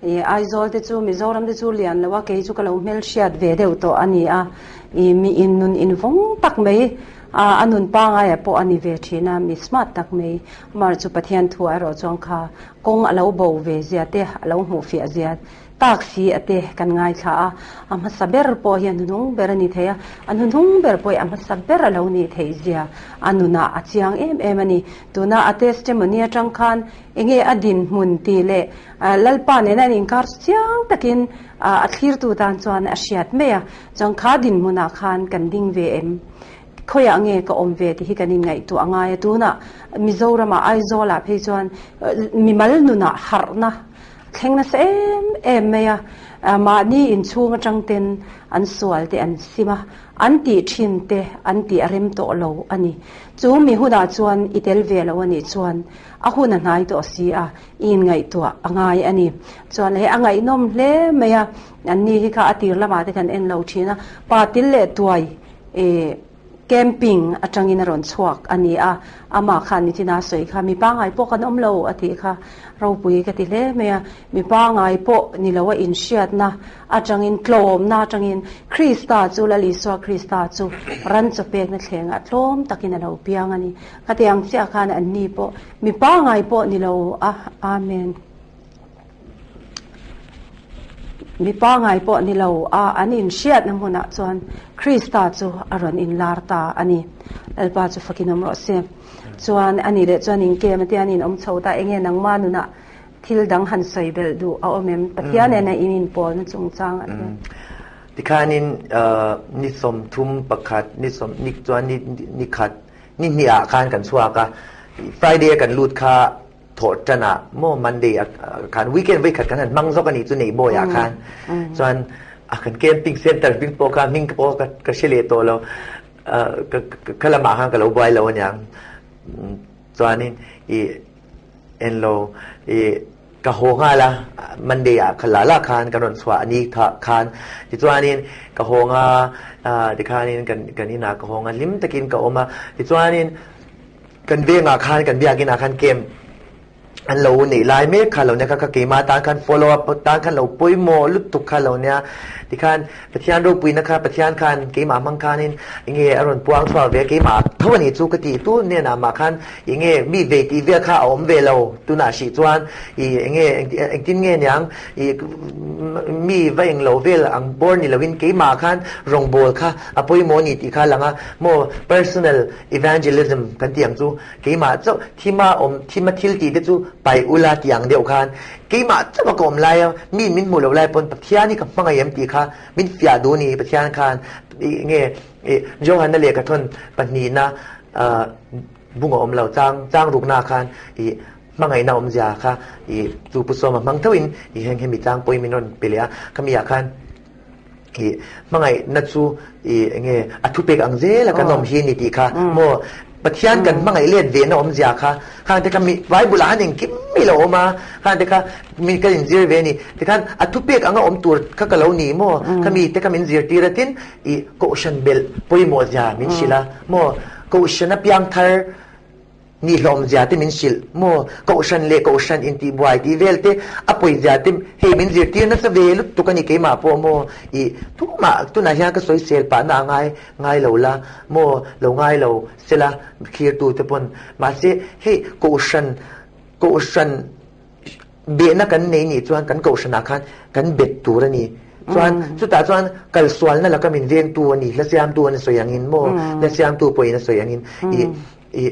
I Aizawl te chu Mizoram te chu lian lo a, kei chu ka lo hmelhriat ve deuh tawh a ni a. I mi in nun invawng tak mai a, a nun pangaia pawh a ni ve thin a, mi smart tak mai. Amah chu Pathian thu ah erawh chuan kha kawng a lo bo ve zia te, a lo hmuh fiah zia tak si a te kan ngaithla a. A hmasa ber pawh hi a hnuhnung ber a ni thei a, a hnuhnung ber pawh hi a hmasa ber a lo nih theih zia a nunah a chiang em em a ni. Tuna a testimony atang khan enge a dinhmun tih leh Lalpa nena an inkar chu chiang takin a thlirtu tan chuan a hriat mai a, chuan kha dinhmunah khan kan ding ve em? Khawiah nge ka awm ve tih hi kan inngaihtuah a ngai a, tunah Mizoramah Aizawlah phei chuan mimal nunah harhna thleng nasa em em mai a, mahni inchhung atang ten an sual te an sim a, an tih thin te an tih a rem tawh lo a ni. Chu mi hunah chuan i tel ve lo a nih chuan a hun a hnai tawh si a, i inngaihtuah a ngai a ni. Chuan hei a ngaihnawm hle mai a, an ni hi kha a tir lamah te kan en lo thin a, pa til leh tuai ih camping atangin a rawn chhuak a ni a, amah khan nichina a sawi kha mi pangngai pawh kan awm lo a tih kha ropui ka ti hle mai a, mi pangngai pawh ni lo a inhriatna atangin tlawmna atangin Krista chu Lal Isua Krista chu ran chaw pekna thlengah tlawm takin a lo piang a ni. Khatiang chiah khan an ni pawh Mi pangai pawh ni lo a, Amen. Mi pangai pawh ni lo a, an inhriatna hmunah chuan Krista chu a rawn inlar ta a ni. Lalpa chu fakin awm rawh se. Chuan a nih leh chuan inkem a tia an inawm chho ta, enge nangmah nunah thil dang han sawi belh duh a awm em? Pathian nena in inpawlna chungchang a tia. Tikhanin ni 31, ni sawm, ni chuan ni khat Ni hnih ah khan kan chhuak a, Friday a kan lut kha thawh tan ah maw Monday ah khan weekend vawikhat kan han hmang zawk a nih chu neih bawi ah khan chuan a kan camping center hming pawh kha hming pawh ka hre leh tawh lo kha lamah khan ka lo buai lo aniang chuanin ih Enlo i ka haw nghal a, Monday ah kha la la khan kan rawn chhuah a ni kha khan tichuanin ka haw nga tikhanin kan kan inah ka haw nga hlim takin ka awm a, tichuanin kan vengah khan kan biakin ah khan camp an lo neih lai mek kha lo nia kha kha keimah tan khan follow up tan khan lo pawimawh lutuk kha lo nia tikhan Pathian ropuina kha Pathian khan keimah hmang khanin enge a rawn puang chhuak ve a keimah tho a nih chu ka tih tu hnenah mah khan Enge mi vei tih vel kha a awm ve lo tunah hrih chuan i enge engtin nge niang i mi va eng lo vel ang bawr ni loin keimah khan rawngbâwl kha a pawimawh ni tih kha a lang a maw personal evangelism kan tih ang chu keimah chauh thima awm thima thil tih te chu paih ula tih ang deuh khan keimah chauh a ka awm lai a mi min hmuh loh lai pawn Pathian hi ka hmangaih em tih kha min fiah duh ni Pathian khan enge i Johana lehkhathawn pahnihna Bung a awm lo, chang chang rukna khan i hmangaihna awmzia kha i chu Pu Sawma hmang theuhin i heng hemi tlang pawhin min rawn pe leh a, khami ah khan i hmangaihna chu i enge a thupek ang zel a kan awm hi ni tih kha maw Pathian kan hmangaih let ve na awmzia kha khang te kha mi Bible ah han engkim mai lo awm a, khang te kha mi ka inzir ve a ni tikhan a thupek anga awm tur kha ka lo ni maw khami te kha min zirtir a tin i kohhran belh pawimawh zia min hrilh a maw Kohhran a piangthar nihlawmzia te min hrilh maw? Kohhran leh kohhran intihbuai tih vel te a pawizia te hei min zirtir nasa ve lutuk a ni keimah pawh maw? Ih tumah tunah hian ka sawisel pahna a ngai ngai lo la maw? Lo ngai lo sela thlirtu te pawn mahse hei kohhran kohhran Behna kan nei nih chuan kan kohhranah khan kan bet tur a ni. Chuan chutah chuan kalsualna laka min vengtu a ni, hla siamtu an sawi angin maw, hla siamtu pawhin a sawi angin i i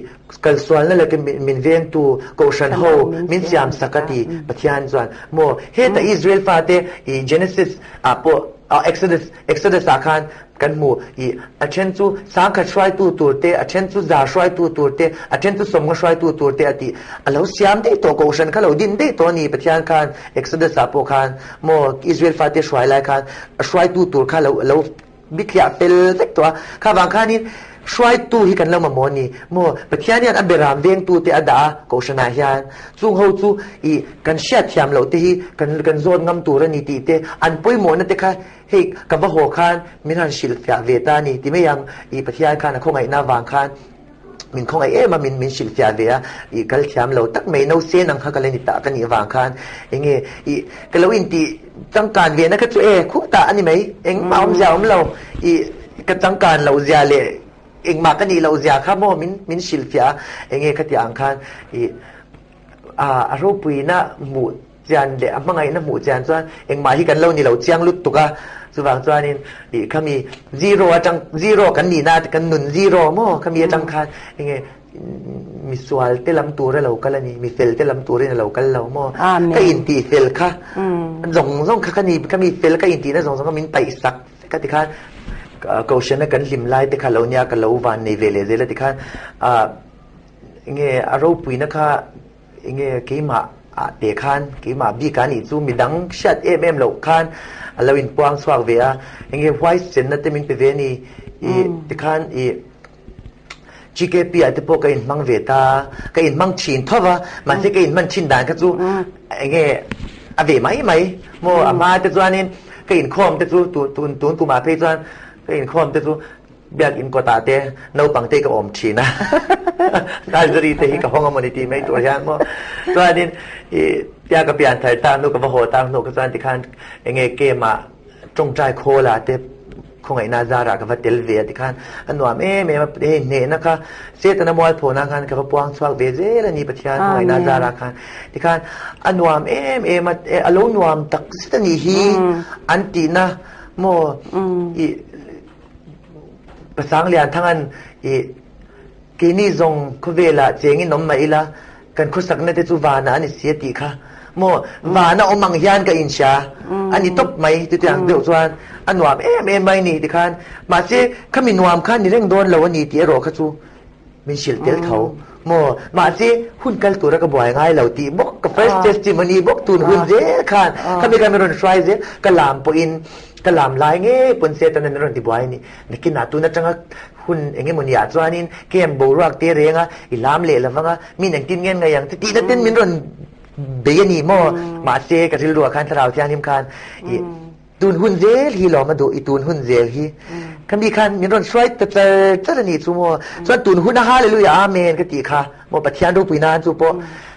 kalsualna laka min vengtu kohhran ho min siam sak a ti Pathian chuan maw. Heta Israel fate i Genesis ah pawh Exodus Exodus ah khan Kan hmu i a then chu sangkhat hruaitu tur te, a then chu za hruaitu tur te, a then chu sawmnga hruaitu tur te a tih. A lo siam daih tawh, Kohhran kha lo din daih tawh a ni. Pathian khan Exodus ah pawh khan maw Israel fate hruai lai khan a hruaitu tur kha lo lo bithliah fel vek tawh a. Kha vang khanin hruaitu hi kan lo mamawh a ni maw. Pathian hian a beram vengtu te a dah a Kohhran ah hian. Chung ho chu i kan hriatthiam loh te hi kan kan zawt ngam tur a ni tih te, an pawimawhna te kha Hei, ka va haw khan min han hrilhfiah ve ta a ni ti mai ang, i Pathian khan a khawngaihna avang khan. Min khawngaih em a, min min hrilhfiah ve a, i kal thiam lo tak mai no sen ang kha ka la ni ta ka nih vang khan enge i ka lo intih changkan ve na kha chu e khup ta a ni mai, engmah awmzia a awm lo, i ka changkan loh zia leh engmah ka nih loh zia kha maw min min hrilhfiah a, enge khatiang ang khan i a ropuina hmuh chian leh a hmangaihna hmuh chian chuan engmah hi kan lo ni lo chiang lut tuk a, chuvang chuanin ih khami zero atang zero kan nihna kan nun zero maw khami atang khan enge misual te lam tur a lo kal a ni, mi fel te lam turin a lo kal lo maw, ka intih fel kha zawng zawng kha ka ni khami fel ka intihna zawng zawng kha min paih sak ka ti khan kohhrana kan hlim lai te kha lo nia ka lo van nei ve leh zel a ti khan ah enge a ropuina kha Enge keimah ah te khan, keimah bik ah nih chu midang hriat em em loh khan a lo inpuang chhuak ve a, enge huaisenna te min pe ve a ni i tikhan i GKP ah te pawh ka inhmang ve ta, ka inhmang thin tho va, mahse ka inhman thin dan kha chu enge a ve mai mai maw a hma te chuanin ka inkhawm te chu tun tun kumah phei chuan ka inkhawm te chu Biakinn kawtah te naupang te ka awm thin a. Nursery te hi ka hawng a mawni tih mai tur hian maw. Chuanin i tia ka pian thar tak hnu ka va haw tak hnu ka chuan tikhan enge camp ah tawngtai khawl ah te khawngaihna zarah ka va tel ve a tikhan a nuam em em a hei hnehna kha Setana mualphawhna khan ka va puang chhuak ve zel a ni Pathian khawngaihna zarah khan tikhan a nuam em em a a lo nuam tak zet a nih hi an tihna maw i Pasang lian thangan i keini zawng khawvelah chengin awm mah ila kan khawsakna te chu vanah a ni si a tih kha maw vana awm ang hian ka inhria a ni tawp mai chutiang deuh chuan a nuam em em mai ni tikhan mahse khami nuam kha ni reng dawn lo a ni tih erawh kha chu min hrilh tel tho maw mahse hun kal tura ka buai ngai lo tih bawk ka first testimony bawk tun hun zel khan khami khan min rawn hruai zel ka lam pawhin ka lam lai ngei pawn Satan a min rawn ti buai a ni nakinah tun atanga hun eng emaw niah chuanin camp boruak te reng a i lam leh lovang a min engtin ngen ngai ang che tihna ten min rawn bei a ni maw mahse ka rilruah khan thlarau thianghlim khan i Tun hun zel hi lawm a duh i tun hun zel hi. Ka mi khan min rawn hruai ta char char a nih chu maw. Chuan tun hun a Hallelujah Amen ka tih kha maw Pathian ropui nan chu pawh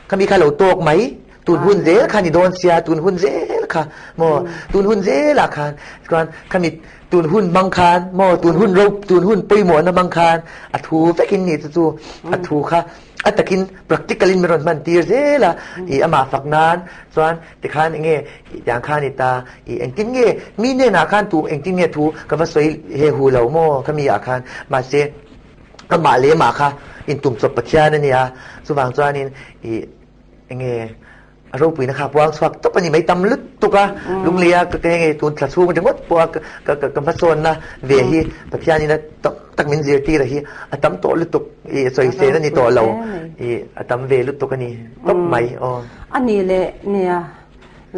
ka mi kha lo tawk mai. Tun hun zel kha ni dawn sia tun hun zel kha maw tun hun zelah khan chuan ka mi tun hun hmang khan maw tun hun ro tun hun pawimawhna hmang khan a thu vekin ni chu chu a thu kha a takin practical in min rawn hman tir zel a i amah fak nan chuan tikhan enge tiang khan i ta i engtin nge mi hnenah khan tu engtin nge thu ka va sawi he hu lo maw ka mi ah khan mahse amah leh amah kha intum chawp Pathian a nia chuvang chuanin i enge A ropuina kha puang chhuak tawp a ni mai tam lutuk a, Lungleia ka ke ngei tun thla chhung ringawt pawh a ka ka hmasawnna ve hi Pathianin a tam tak min zirtir a hi a tam tawh lutuk i sawisel a ni tawh lo i a tam ve lutuk a ni tawp mai aw. A ni leh nia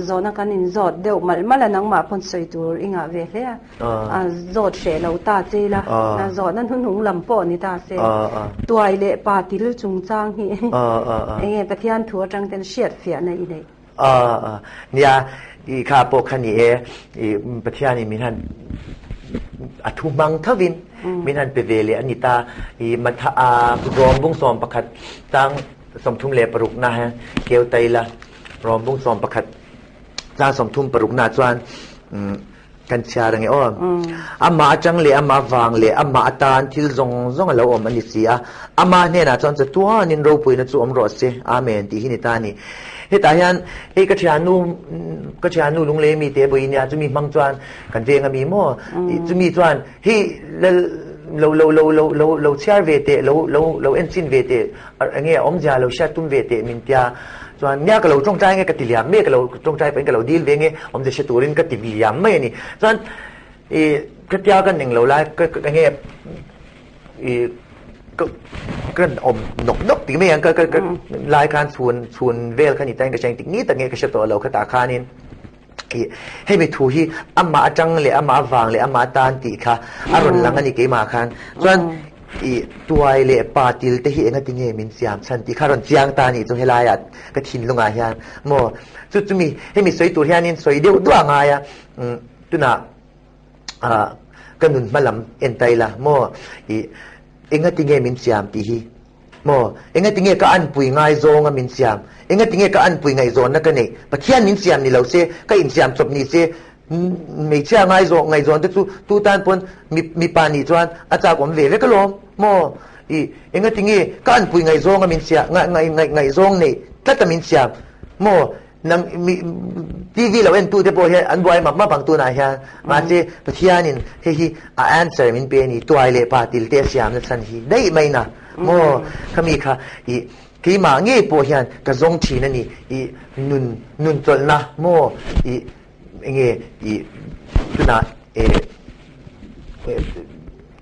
zawhna kan inzawt deuh malh malh a nangmah pawn sawi tur i ngah ve hle a. A zawt hreh lo ta che ila, zawhna hnuhnung lam pawh ni ta se, tuai leh pa til chungchang hi eng nge Pathian thu atang ten hriat fiahna i neih? Nia, i kha pawh kha ni e, i Pathianin min han a thu hmang thovin min han pe ve leh a ni ta, i Matha Rom bung 11 chang 36 na keu ta ila, Rom bung 11 chang 36 na chuan Kan chhiar ange aw. Amah atang leh amah vang leh amah atan thil zawng zawng a lo awm a ni si a. Amah hnenah chuan chatuanin ropuina chu awm rawh se. Amen tih hi ni ta a ni. Hetah hian hei ka thiannu ka thiannu lunglei mi te vawiin nia chumi hmang chuan kan veng a mi maw chumi chuan hei lal lo lo lo lo lo lo chhiar ve teh lo lo lo enchin ve teh Enge a awmzia lo hriat tum ve teh min tia chuan nia ka lo tawngtai nge ka ti liam mai ka lo tawngtai pahin ka lo dil ve nge awmzia hre turin ka ti liam mai a ni. Chuan i ka tia kan eng lo lai ka enge i ka kan awm nawk nawk ti mai ang ka ka lai khan chhun chhun vel kha ni ta in ka hre engtik ni tak nge ka hre tawh lo khatah khanin i hemi thu hi amah atang leh amah avang leh amah atan tih kha a rawn lang a ni keimah khan chuan i tuai leh pa til te hi engati nge min siam chhan tih kha a rawn chiang ta a nih chu helaiah ka thinlungah hian maw chu chumi hemi sawi tur hianin sawi deuh duah a ngai a tunah ah ka nun hma lam en ta ila maw i engati nge min siam tih hi. Maw? Engatinge ka anpui ngaizawnga min siam? Engatinge ka anpui ngaihzawnna ka neih? Pathian min siam ni lo se, ka insiam chawp ni se, hmeichhia ngaizawh ngaihzawn te chu tu tan pawn mipa nih chuan a chak awm ve vek alawm. Maw? I engatinge ka anpui ngaihzawnga min siam, ngaihzawng neih tlata min siam? Maw? Nang mi TV lo en tute pawh hian an buai map map ang tunah hian. Mahse Pathianin hei hi a answer min pe a ni, tuai leh pa til te a siamna chhan hi daih mai na maw? Khami kha i keimah ngei pawh hian ka zawng thin a ni, i nun nun chawlhna maw i enge i tunah e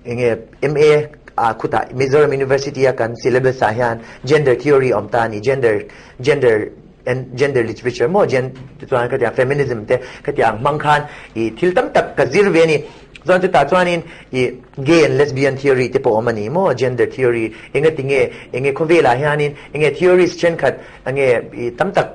enge MA ah khutah Mizoram University a kan syllabus ah hian gender theory awm ta a ni, gender gender and gender literature maw gen chuan ka tiang feminism te ka tiang hmang khan i thil tam tak ka zir ve a ni. Chuan chutah chuanin i gay and lesbian theory te pawh awm a ni maw gender theory enge tinge enge khawvelah hianin enge theories thenkhat enge i tam tak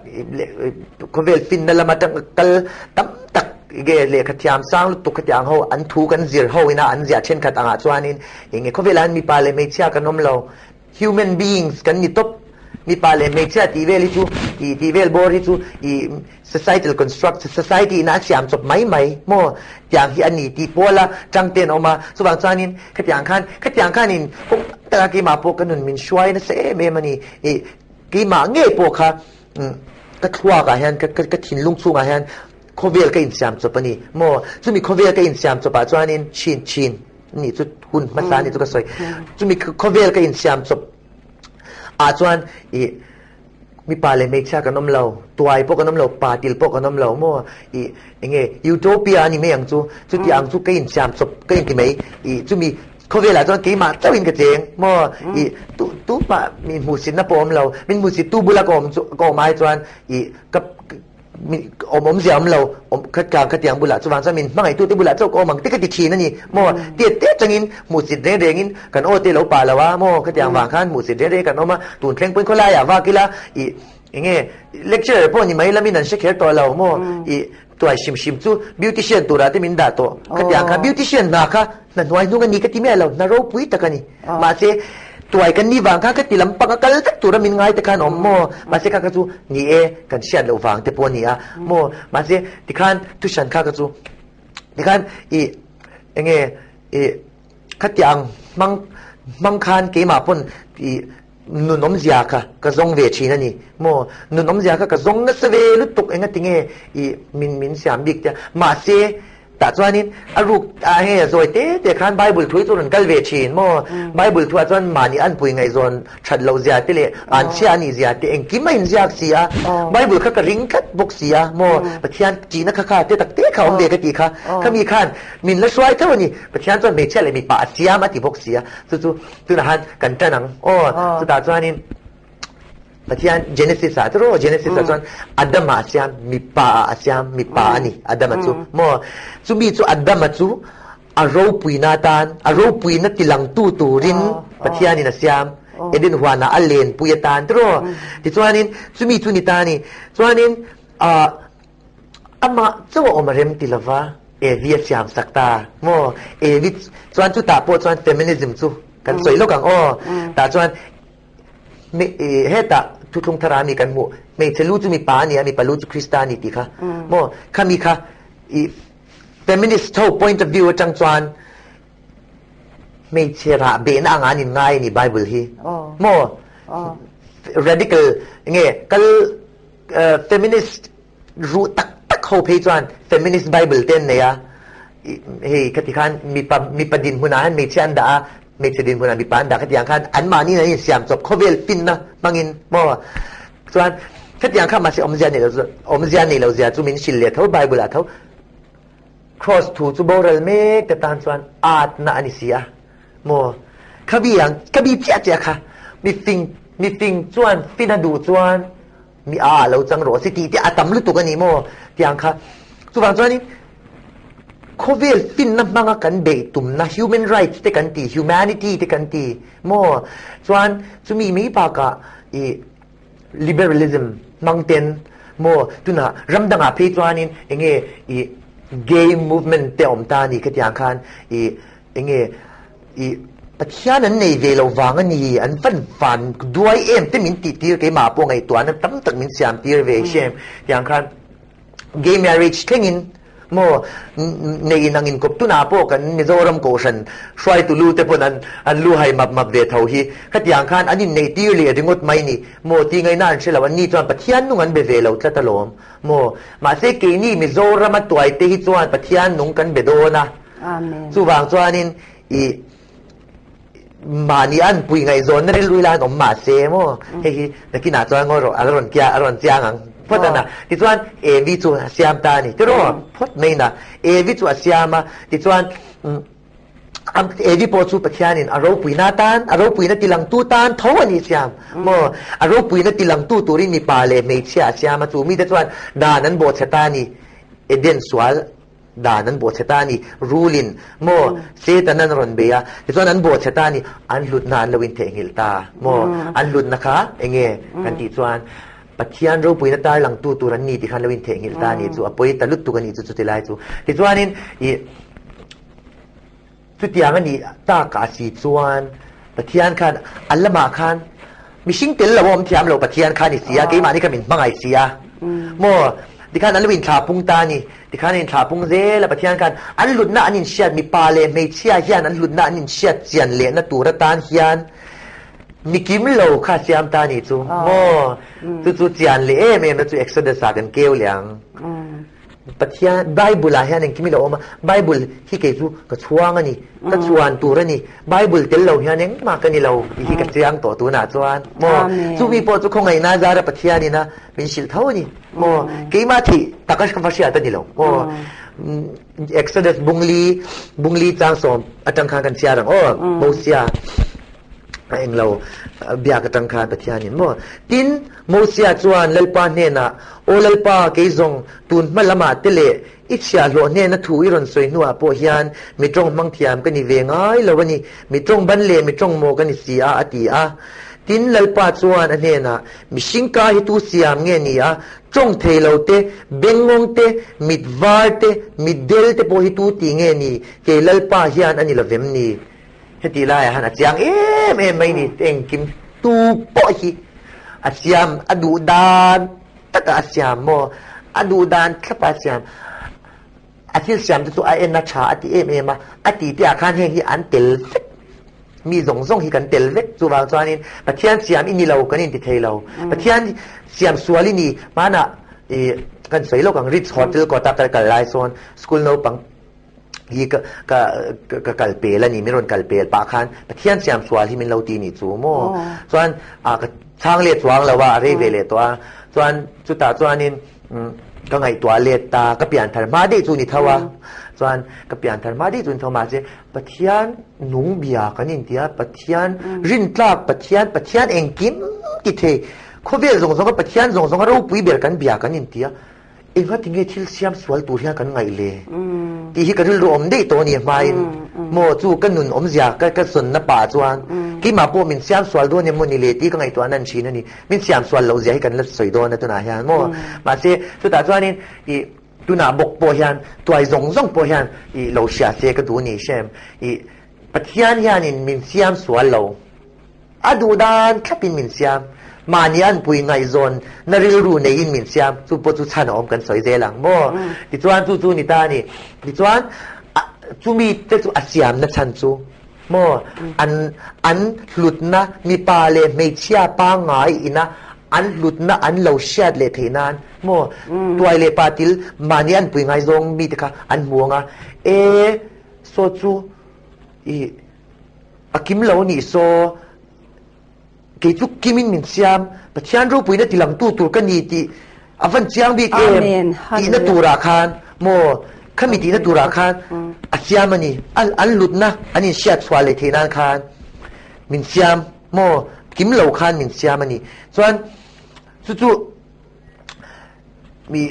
khawvel finna lama kal tam tak enge lehkha thiam sang lutuk khatiang ho an thu kan zir ho ina an ziah thenkhat angah chuanin enge khawvelah hian mipa leh hmeichhia kan awm lo Human beings kan ni tawp. Mipa leh hmeichhia tih vel hi chu i tih vel bawr hi chu i societal construct, society ina a siam chawp mai mai maw tiang hi a ni tih pawl a tang te an awm a. Chuvang chuanin khatiang khan khatiang khanin kawng tam taka keimah pawh ka nun min hruai nasa em em a ni. I keimah ngei pawh kha ka thluakah hian ka ka thinlung chhungah hian khawvel ka insiam chawp a ni maw. Chumi khawvel ka insiam chawpah chuanin chin chin. Ni chu hun hmasa ni chu ka sawi. Chumi khawvel ka insiam chawp ah chuan i mipa leh hmeichhia kan awm lo, tuai pawh kan awm lo, pa til pawh kan awm lo maw? I enge utopia a ni mai ang chu, chuti ang chu ka insiam chawp ka inti mai. I chumi khawvelah chuan keimah chauhin ka cheng maw? I tu tumah min hmuhsitna pawh awm lo, min hmuhsittu bula ka awm chu ka awm ai chuan i ka Awm awmzia awm lo, awm khat kang khatiang bulah chuvang chuan min hmangaihtu te bulah chauh ka awm ang te ka ti thin a ni maw? Tiat te atangin hmuhsit reng rengin kan aw te lo pah lo a maw? Khatiang vang khan hmuhsit reng reng kan awm a, tun thleng pawhin khawlaiah vak ila ih enge lecturer pawh ni mai lamin an hre kher tawh lo maw? Ih tuai hrim hrim chu beautician turah te min dah tawh khatiang kha beautician hna kha hna hnuai hnung a ni ka ti miah lo, hna ropui tak a ni. Mahse, tuai kan nih vang kha ka ti lampang a kal vek tura min ngai te khan awm maw? Mahse kha kha chu ni e, kan hriat loh vang te pawh a ni a maw? Mahse, tikhan thuhran kha kha chu tikhan i enge i khatiang ang hmang hmang khan keimah pawn i nun awmzia kha ka zawng ve thin a ni maw? Nun awmzia kha ka zawng nasa ve lutuk engatinge i min min siam bik te a. Mahse, Tah chuanin a ruk ah hei a zawi te te khan Bible thu hi chu rawn kal ve thin maw? Bible thu ah chuan mahni anpui ngaihzawn that loh zia te leh an chhia a nih zia te engkim a inziak si a, Bible kha ka ring tlat bawk si a maw? Pathian tihna kha kha te tak te kha awm ve ka tih kha, khami khan min la hruai tho a ni. Pathian chuan hmeichhia leh mipa a siam a ti bawk si a, chu chu tunah khan kan tan ang aw. Chutah chuanin. Pathian Genesis ah tiraw Genesis ah chuan Adama a siam mipa ah a siam mipa a ni Adama chu maw chumi chu Adama chu a ropuina atan a ropuina tilangtu turin Pathianin a siam Eden huanah a lenpui atan tiraw tichuanin chumi chu ni ta a ni chuanin ah amah chauh a awm a rem ti lova Evi a siam sak ta maw Evi chuan chutah pawh chuan feminism chu kan sawi lawk ang aw tah chuan Hetah thuthlung thar ah mi kan hmuh, hmeichhe lu chu mipa a ni a, mipa lu chu Krista a ni tih kha maw? Khami kha i feminist ho point of view atang chuan hmeichhe rah behna anga an inngai a ni Bible hi maw? Radical nge kal feminist ruh tak tak ho phei chuan feminist Bible te an nei a, hei khati khan mipa mipa dinhmunah hian hmeichhia an dah a, hmeichhe dinhmunah mipa an dah khatiang khan anmahni an insiam chawp khawvel finna hmangin maw chuan khatiang kha mahse awmzia nei lo awmzia nei lo zia chu min hrilh leh tho Bible ah tho cross thu chu boral mek te tan chuan atna a ni si a maw khabi ang khabi chiah chiah kha mifing mifing chuan fina duh chuan Mi a a lo chang rawh si tih te a tam lutuk a ni maw? Tiang kha. Chuvang chuanin khawvel finna hmanga kan beih tumna human rights te kan ti, humanity te kan ti maw? Chuan chumi mai bakah i liberalism hmang ten maw tunah ram dangah phei chuanin enge i gay movement te awm ta a ni khatiang khan i enge i. Pathian an nei ve lo vang a ni, an van van duai em te min tih tir keimah pawh ngaihtuahna tam tak min siam tir ve hrem tiang khan gay marriage thlengin maw nei in ang inkawp tunah pawh kan Mizoram kohhran hruaitu lu te pawn an an lu hai map map ve tho hi khatiang khan an inneih tir leh ringawt mai ni maw tih ngaihna an hre lo an ni chuan Pathian nung an be ve lo tlat alawm maw mahse keini Mizorama tuai te hi chuan Pathian nung kan be dawn a chuvang chuanin i mahni an pui ngaihzawnna rilru ila an awm mah se maw hei hi nakinah chuan ngawi rawh a rawn kia a rawn chiang ang phawt a na tichuan Evi chu a siam ta a ni tiraw phawt mai na Evi chu a siam a tichuan Evi pawh chu Pathianin a ropuina tan a ropuina tilangtu tan tho a ni siam maw a ropuina tilangtu turin mipa leh hmeichhia a siam a chu mite chuan dan an bawhchhe ta a ni Eden sual Dan an bawhchhe ta a ni. Rulin maw Satan an rawn bei a, tichuan an bawhchhe ta a ni. An hlutna an lo intheihnghilh ta maw? An hlutna kha eng nge kan tih chuan Pathian ropuina tarlangtu tur an ni tih kha an lo intheihnghilh ta a ni chu a pawi ta lutuk a nih chu chuti lai chu. Tichuanin ih chutiang a nih takah si chuan Pathian khan a lamah khan mihring tel lo a awm thiam lo Pathian kha a ni si a, keimahni kha min hmangaih si a maw? Tikhan an lo inthlah pung ta a ni. Tikhan an inthlah pung zel a, Pathian khan an hlutna an inhriat mipa leh hmeichhia hian an hlutna an inhriat chian lehna tur atan hian mi kim lo kha a siam ta a nih chu maw? Chu chu chian leh em em na chu Exodus ah kan keu leh ang. Pathian, Bible ah hian engkim i lo awm a, Bible hi kei chu ka chhuang a ni, ka chhuan tur a ni, Bible tel lo hian engmah ka ni lo tih hi ka chiang tawh tunah chuan maw, chumi pawh chu khawngaihna zara Pathianin a min hrilh tho a ni maw, keimah thih taka ka va hriat a ni lo maw, Exodus bungli, bungli changsawm atang khan kan chhiar ang aw, Mosia. A englo biak atang khan Pathianin maw? Tin, Mosia chuan Lalpa hnenah, Aw Lalpa, kei zawng tun hma lamah te leh i chhiahhlawh hnena thu i rawn sawi hnuah pawh hian mi tawng hmang thiam ka ni ve ngai lo a ni, mi tawng ban leh mi tawng maw ka ni si a, a ti a. Tin, Lalpa chuan a hnenah, Mihring ka hi tu siam nge ni a, tawng thei lo te, bengngawng te, mit var te, mit del te pawh hi tu ti nge ni, kei Lalpa hian a ni lovem ni? Heti laiah han a chiang em em mai ni, engkim tu pawh hi a siam, a duh dan takah a siam maw, a duh dan thlapah a siam, a thil siam te chu a en a tha a ti em em a, a ti te ah khan heng hi an tel vek, mi zawng zawng hi kan tel vek, chuvang chuanin Pathian siam i ni lo kan inti thei lo, Pathian siam sual i ni, hmanah ih kan sawi lawk ang Ritz Hotel kawta kal kal lai sawn school naupang hi ka ka ka kal pel a ni min rawn kal pel pah khan Pathian siam sual hi min lo ti nih chu maw chuan a ka chhang let chuang lo a a rei ve leh tawh a chuan chutah chuanin ka ngaihtuah let ta ka pian thar hma daih chu ni tho a chuan ka pian thar hma daih chu ni tho mahse Pathian nung bia kan inti a Pathian rintlak Pathian Pathian engkim ti thei khawvel zawng zawng a Pathian zawng zawng a ropui ber kan bia kan inti a Engati nge thil siam sual tur hian kan ngaih le? Tih hi ka rilru awm daih tawh a ni hmain maw chu ka nun awmzia ka ka sawnna pah chuan keimah pawh min siam sual dawn em maw ni le tih ka ngaihtuah nan thin a ni. Min siam sual loh zia hi kan la sawi dawn a tunah hian maw. Mahse chutah chuanin ih tunah bawk pawh hian tuai zawng zawng pawh hian ih lo hria se ka duh a ni hrem. Ih Pathian hianin min siam sual lo. A duh dan thlapin min siam. Mahni an pui ngaihzawn na rilru neiin min siam. Chu pawh chu chhan a awm kan sawi zel ang maw? Tichuan chu chu ni ta a ni. Tichuan chumi te chu a siamna chhan chu maw? An an hlutna mipa leh hmeichhia pangngai ina an hlutna an lo hriat leh theih nan maw? Tuai leh patil mahni an pui ngaizawng mite kha an hmu ang a, e saw chu i A kim lo nih saw, kei chu kimin min siam, Pathian ropuina tilangtu tur ka ni tih a van chiang bik em tihna turah khan maw, khami tihna turah khan a siam a ni, an lutna an inhriat chhuah leh theih nan khan min siam maw, kim lo khan min siam a ni. Chuan chu chu mi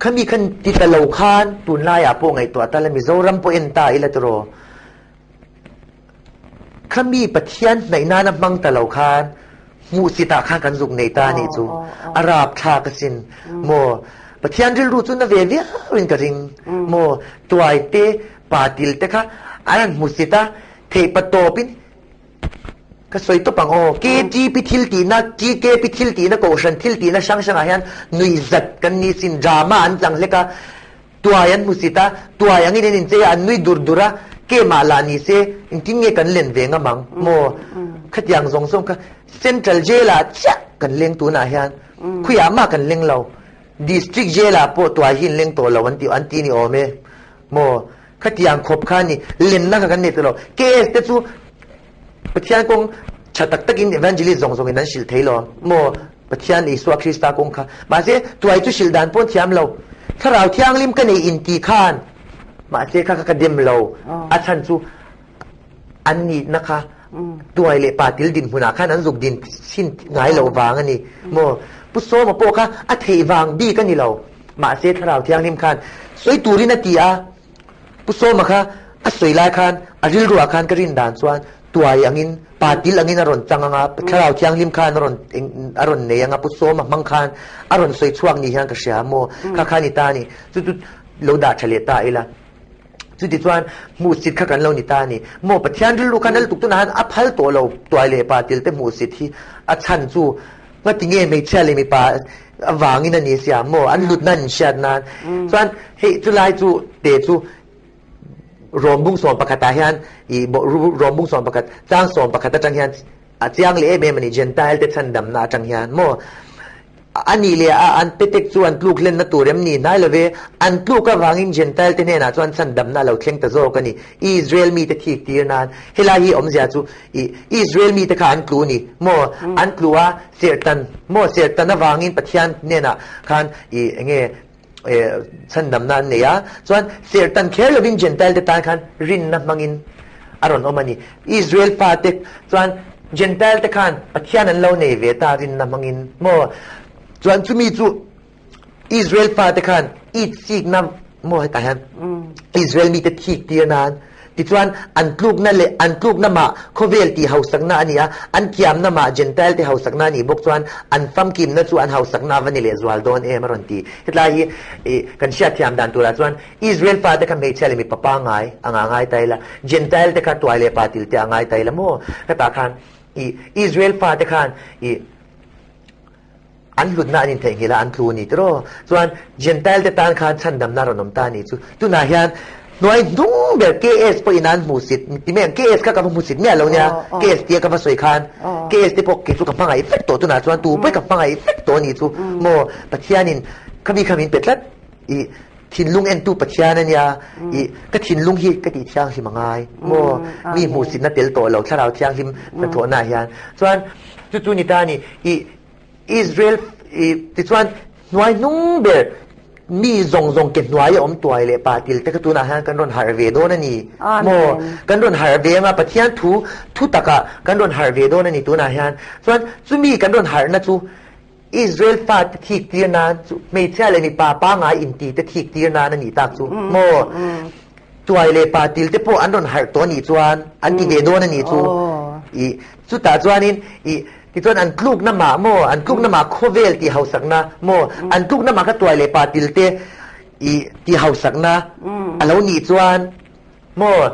Khami khan ti ta lo khan tunlaiah pawh ngaihtuah ta la Mizoram pawh en ta ila tiraw khami Pathian hnaih nana hmang ta lo khan hmuhsitah khan kan zuk nei ta anih chu a rapthlak asin maw Pathian rilru chu na ve viauin ka ring maw tuai te patil te kha an han hmusit a. Theihpatawpin ka sawi tawp ang aw. KTP thil tihna, TKP thil tihna, Kohhran thil tihna hrang hrangah hian nuihzat kan ni sin. Drama an chang hlek a, tuai an hmusit a, tuai angin an inchei a, an nui dur dur a, kemah lah ni se engtin nge kan len ve ngam ang maw? Khatiang zawng zawng kha Central Jail-ah chiah kan leng tunah hian khuiah mah kan leng lo. District Jail-ah pawh tuai hi an leng tawh lo an ti an ti ni awm e maw? Khatiang khawp kha ni lenna kha kan nei tawh lo. KS te chu Pathian kawng tha tak takin evangelist zawng zawngin an hrilh thei lo maw? Pathian Isua Krista kawng kha. Mahse, tuai chu hrilh dan pawh thiam lo. Thlarau Thianghlim ka nei inti khan mahse kha kha ka dem lo. A chhan chu an nihna kha tuai leh pa til dinhmunah khan an zuk din chhin ngai loh vang a ni maw? Pu Sawma pawh kha a theih vang bik a ni lo. Mahse, Thlarau Thianghlim khan sawi turin a ti a. Pu Sawma kha a sawi lai khan a rilruah khan ka rin dan chuan tuai angin, pa til angin a rawn chang anga, Thlarau Thianghlim khan a rawn a rawn nei anga, Pu Sawma hmang khan a rawn sawi chhuak ni hian ka hria maw? Kha kha ni ta ni. Chu chu lo dah tha leh ta ila. Chuti chuan hmuhsit kha kan lo ni ta a ni. Maw Pathian rilru khan a lutuk tunah khan a phal tawh lo tuai leh pa til te hmuhsit hi a chhan chu Ngati nge hmeichhia leh mipa avangin a ni sia maw? An hlutna an inhriat nan. Chuan hei chulai chu te chu Rom bung 11 ah hian i Rom bung 11 chang 11 atang hian a chiang leh em em a ni Gentile te chhandamna atang hian maw? A nih leh a an petek chu an tluk hlenna tur em ni hnai love, an tluk avangin Gentile te hnenah chuan chhandamna a lo thleng ta zawk a ni. Israel mite thik tir nan helai hi awmzia chu I Israel mite kha an tlu a ni maw? An tlu a, serhtan maw? Serhtan avangin Pathian hnenah khan i enge chhandamna an nei a, chuan serhtan kher lovin Gentile te tan khan rinna hmangin a rawn awm a ni. Israel fate chuan Gentile te khan Pathian an lo nei ve ta rinna hmangin maw? Chuan chumi chu Israel fate khan itsikna maw hetah hian Israel mite thik tir nan tichuan an tlukna leh an tlukna mah khawvel tih hausakna a ni a, an kiamna mah Gentile te hausakna a nih bawk chuan an famkimna chu an hausakna va ni leh zual dawn em a rawn ti. Hetlai hi kan hriatthiam dan turah chuan Israel fate kha hmeichhia leh mipa pangngai anga ngai ta ila, Gentile te kha tuai leh pa til te a ngai ta ila maw? Hetah khan Israel fate khan An hlutna an intheihnghilh a, an tlu a ni tiraw? Chuan Gentile te tan khan chhandamna rawn awm ta a nih chu. Tunah hian hnuai hnung ber KS pawhin an hmuhsit ti mai ang. KS kha ka va hmuhsit miah lo nia. KS tia ka va sawi khan KS te pawh kei chu ka hmangaih vek tawh tunah chuan tu pawhin ka hmangaih vek tawh a nih chu. Maw Pathianin khami kha min pe tlat i thinlung entu Pathian a nia i ka thinlung hi ka tih thianghlim a ngai. Maw mi hmuhsitna tel tawh lo thlarau thianghlim hnathawhnaah hian chuan chu chu ni ta a ni i Israel i tichuan hnuai hnung ber mi zawng zawng ke hnuai a awm tuai leh pa til te kha tunah hian kan rawn harh ve dawn a ni maw? Kan rawn harh ve anga Pathian thu thu takah kan rawn harh ve dawn a ni tunah hian. Chuan chumi kan rawn harhna chu Israel fate thik tir nan chu hmeichhia leh mipa pangngai inti te thik tir nan a nih tak chu maw? Tuai leh pa til te pawh an rawn harh tawh a nih chuan an ti ve dawn a nih chu. I chutah chuanin i Tichuan an tlukna mah maw, an tlukna mah khawvel tih hausakna maw, an tlukna mah kha tuai leh pa til te i tih hausakna a lo nih chuan maw,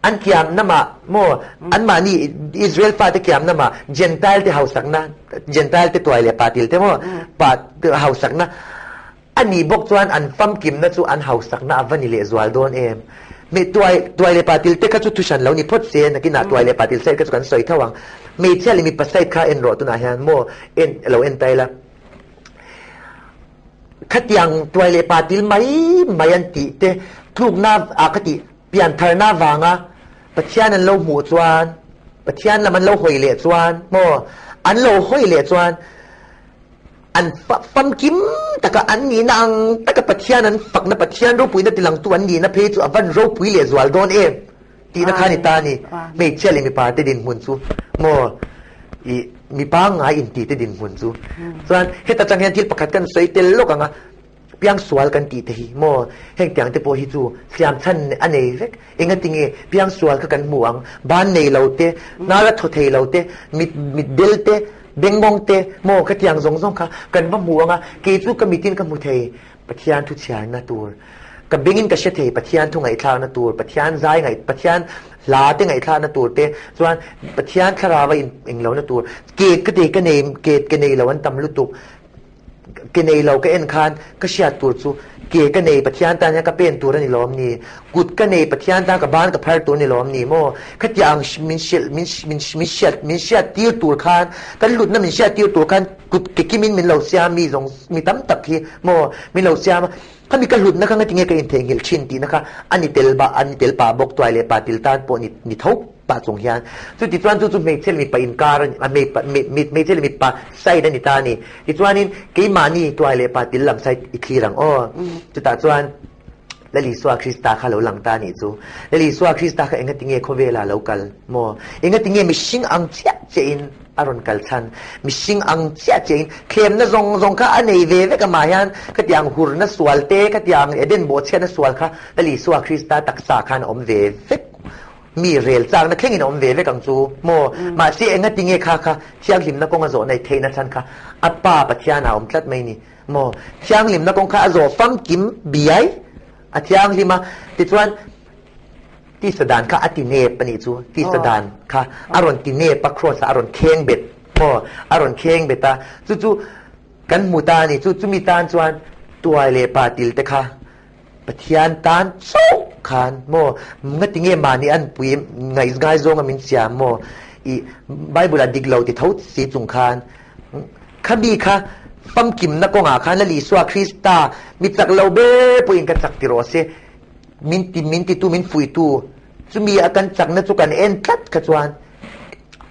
an kiamna mah maw, anmahni Israel fate kiamna mah Gentile te hausakna, Gentile te tuai leh pa til te maw, pa hausakna A nih bawk chuan an famkimna chu an hausakna a va ni lehzual dawn em? Tuai tuai leh patil te kha chu thuhran lo ni phawt se, nakinah tuai leh patil side kha chu kan sawi tho ang. Hmeichhia leh mipa side kha en rawh tunah hian maw en lo en ta ila. Khatiang tuai leh patil mai mai an tih te tlukna ah ka tih piantharna vanga Pathian an lo hmuh chuan Pathian lam an lo hawi leh chuan maw an lo hawi leh chuan An famkim taka an nihna ang taka Pathian an fakna, Pathian ropuina tilangtu an nihna phei chu a van ropui leh zual dawn em tihna kha a ni ta a ni. Hmeichhia leh mipa te dinhmun chu maw i mipa ngai inti te dinhmun chu. Chuan heta tang hian thil pakhat kan sawi tel lawk ang a, piangsual kan tih te hi maw heng tiang te pawh hi chu siam chhan a nei vek. Engatinge piangsual kha kan hmu ang, ban nei lo te, hnar a thaw thei lo te, mit mit bel te, Bengmawng te maw ka tiang zawng zawng kha kan va hmu ang a, kei chu ka mitin ka hmu thei Pathian thu chhiarna tur, ka bengin ka hre thei Pathian thu ngaihthlakna tur, Pathian zai ngaih Pathian Hla te ngaihthlakna tur te chuan Pathian thlarau a englo na tur ke ka te ka nei ke ke nei lo an tam lutuk ke nei lo ka en khan ka hriat tur chu ke ka nei Pathian tan hian ka pen tur a ni lawm ni kut ka nei Pathian tan ka ban ka phar tur a ni lawm ni maw khatiang min hrilh min min min hriat min hriat tir tur khan kan hlutna min hriat tir tur khan kut ke kimin min lo siam mi zawng mi tam tak hi maw min lo siam a Khami ka hlutna kha ngatinge ka intheihnghilh thin tihna kha a ni tel ba, a ni tel pah bawk, tuai leh pa til tan pawh ni ni tho pah chung hian. Chutichuan chu chu hmeichhe leh mipa inkar a ni, a hmeipa hmeichhe leh mipa side a ni ta a ni. Tichuanin keimahni tuai leh pa til lam side i thlir ang aw. Chutah chuan Lal Isua Krista kha lo lang ta a nih chu. Lal Isua Krista kha engatinge khawvelah lo kal maw? Engatinge mihring ang chiah chiahin A rawn kal chhan. Mihring ang chiah chiahin thlemna zawng zawng kha a nei ve vek amah hian khatiang hurna sual te, khatiang Eden bawhchhiatna sual kha Lal Isua Krista taksa khan a awm ve vek. Mi rel chakna thlengin a awm ve vek ang chu maw? Mahse engati nge kha kha thianghlimna kawng a zawh nei theihna chhan kha a Pa Pathian ah a awm tlat mai ni maw? Thianghlimna kawng kha a zawh famkim biai a thianghlim a, tichuan Tisa dan kha a ti nep a nih chu, tisa dan kha a rawn ti nep a, cross ah a rawn kheng bet maw, a rawn kheng bet a, chu chu kan hmu ta a ni, chu chumi tan chuan tuai leh pa til te kha Pathian tan chauh khan maw, ngati nge mahni an pui ngaih ngaizawng a min siam maw, i Bible ah dik lo ti tho si chung khan khami kha famkimna kawngah khan Lal Isua Krista mi chak lo ber pawhin ka chak ti rawh se. Min ti min titu min fuihtu chumi a kan chakna chu kan en tlat kha chuan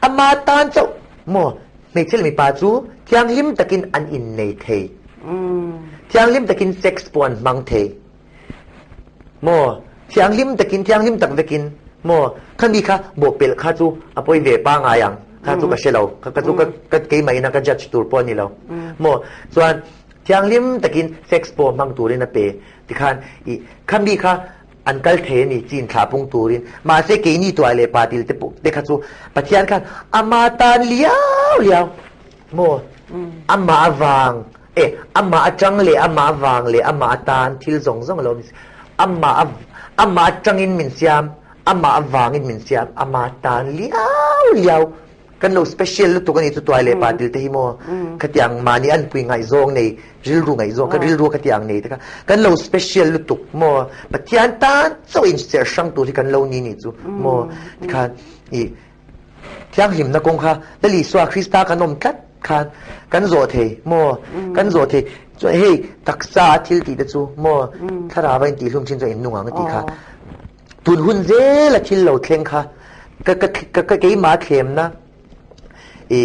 ama tan chauh maw hmeichhe leh mipa chu thianghlim takin an innei thei thianghlim takin sex pawh an hmang thei maw thianghlim takin thianghlim tak vekin maw khami kha bawhpelh kha chu a pawi ve pangai ang kha chu ka hre lo kha chu ka keimah ina ka judge tur pawh a ni lo maw chuan thianghlim takin sex pawh hmang turin a pe Tikhan i khami kha an kal thei a ni chin thlah pung turin. Mahse keini tuai leh pa til te pawh te kha chu Pathian khan ama tan liau liau maw amah avang e amah atang leh amah avang leh amah atan thil zawng zawng a lo ni amah amah atangin min siam amah avangin min siam ama tan liau liau Kan lo special lutuk a ni chu tuai leh pa til te hi maw khatiang mahni an pui ngaihzawng nei rilru ngaihzawng ka rilru khatiang nei te kha kan lo special lutuk maw Pathian tan chauh in serh hrang tur hi kan lo ni nih chu maw tikhan i thianghlimna kawng kha Lal Isua Krista kan awm tlat khan kan zawh thei maw kan zawh thei chuan hei taksa a thil tih te chu maw thlarau a intihhlum thin chu a innung ang a tih kha Tun hun zel a thil lo thleng kha ka ka ka ka keimah thlemna i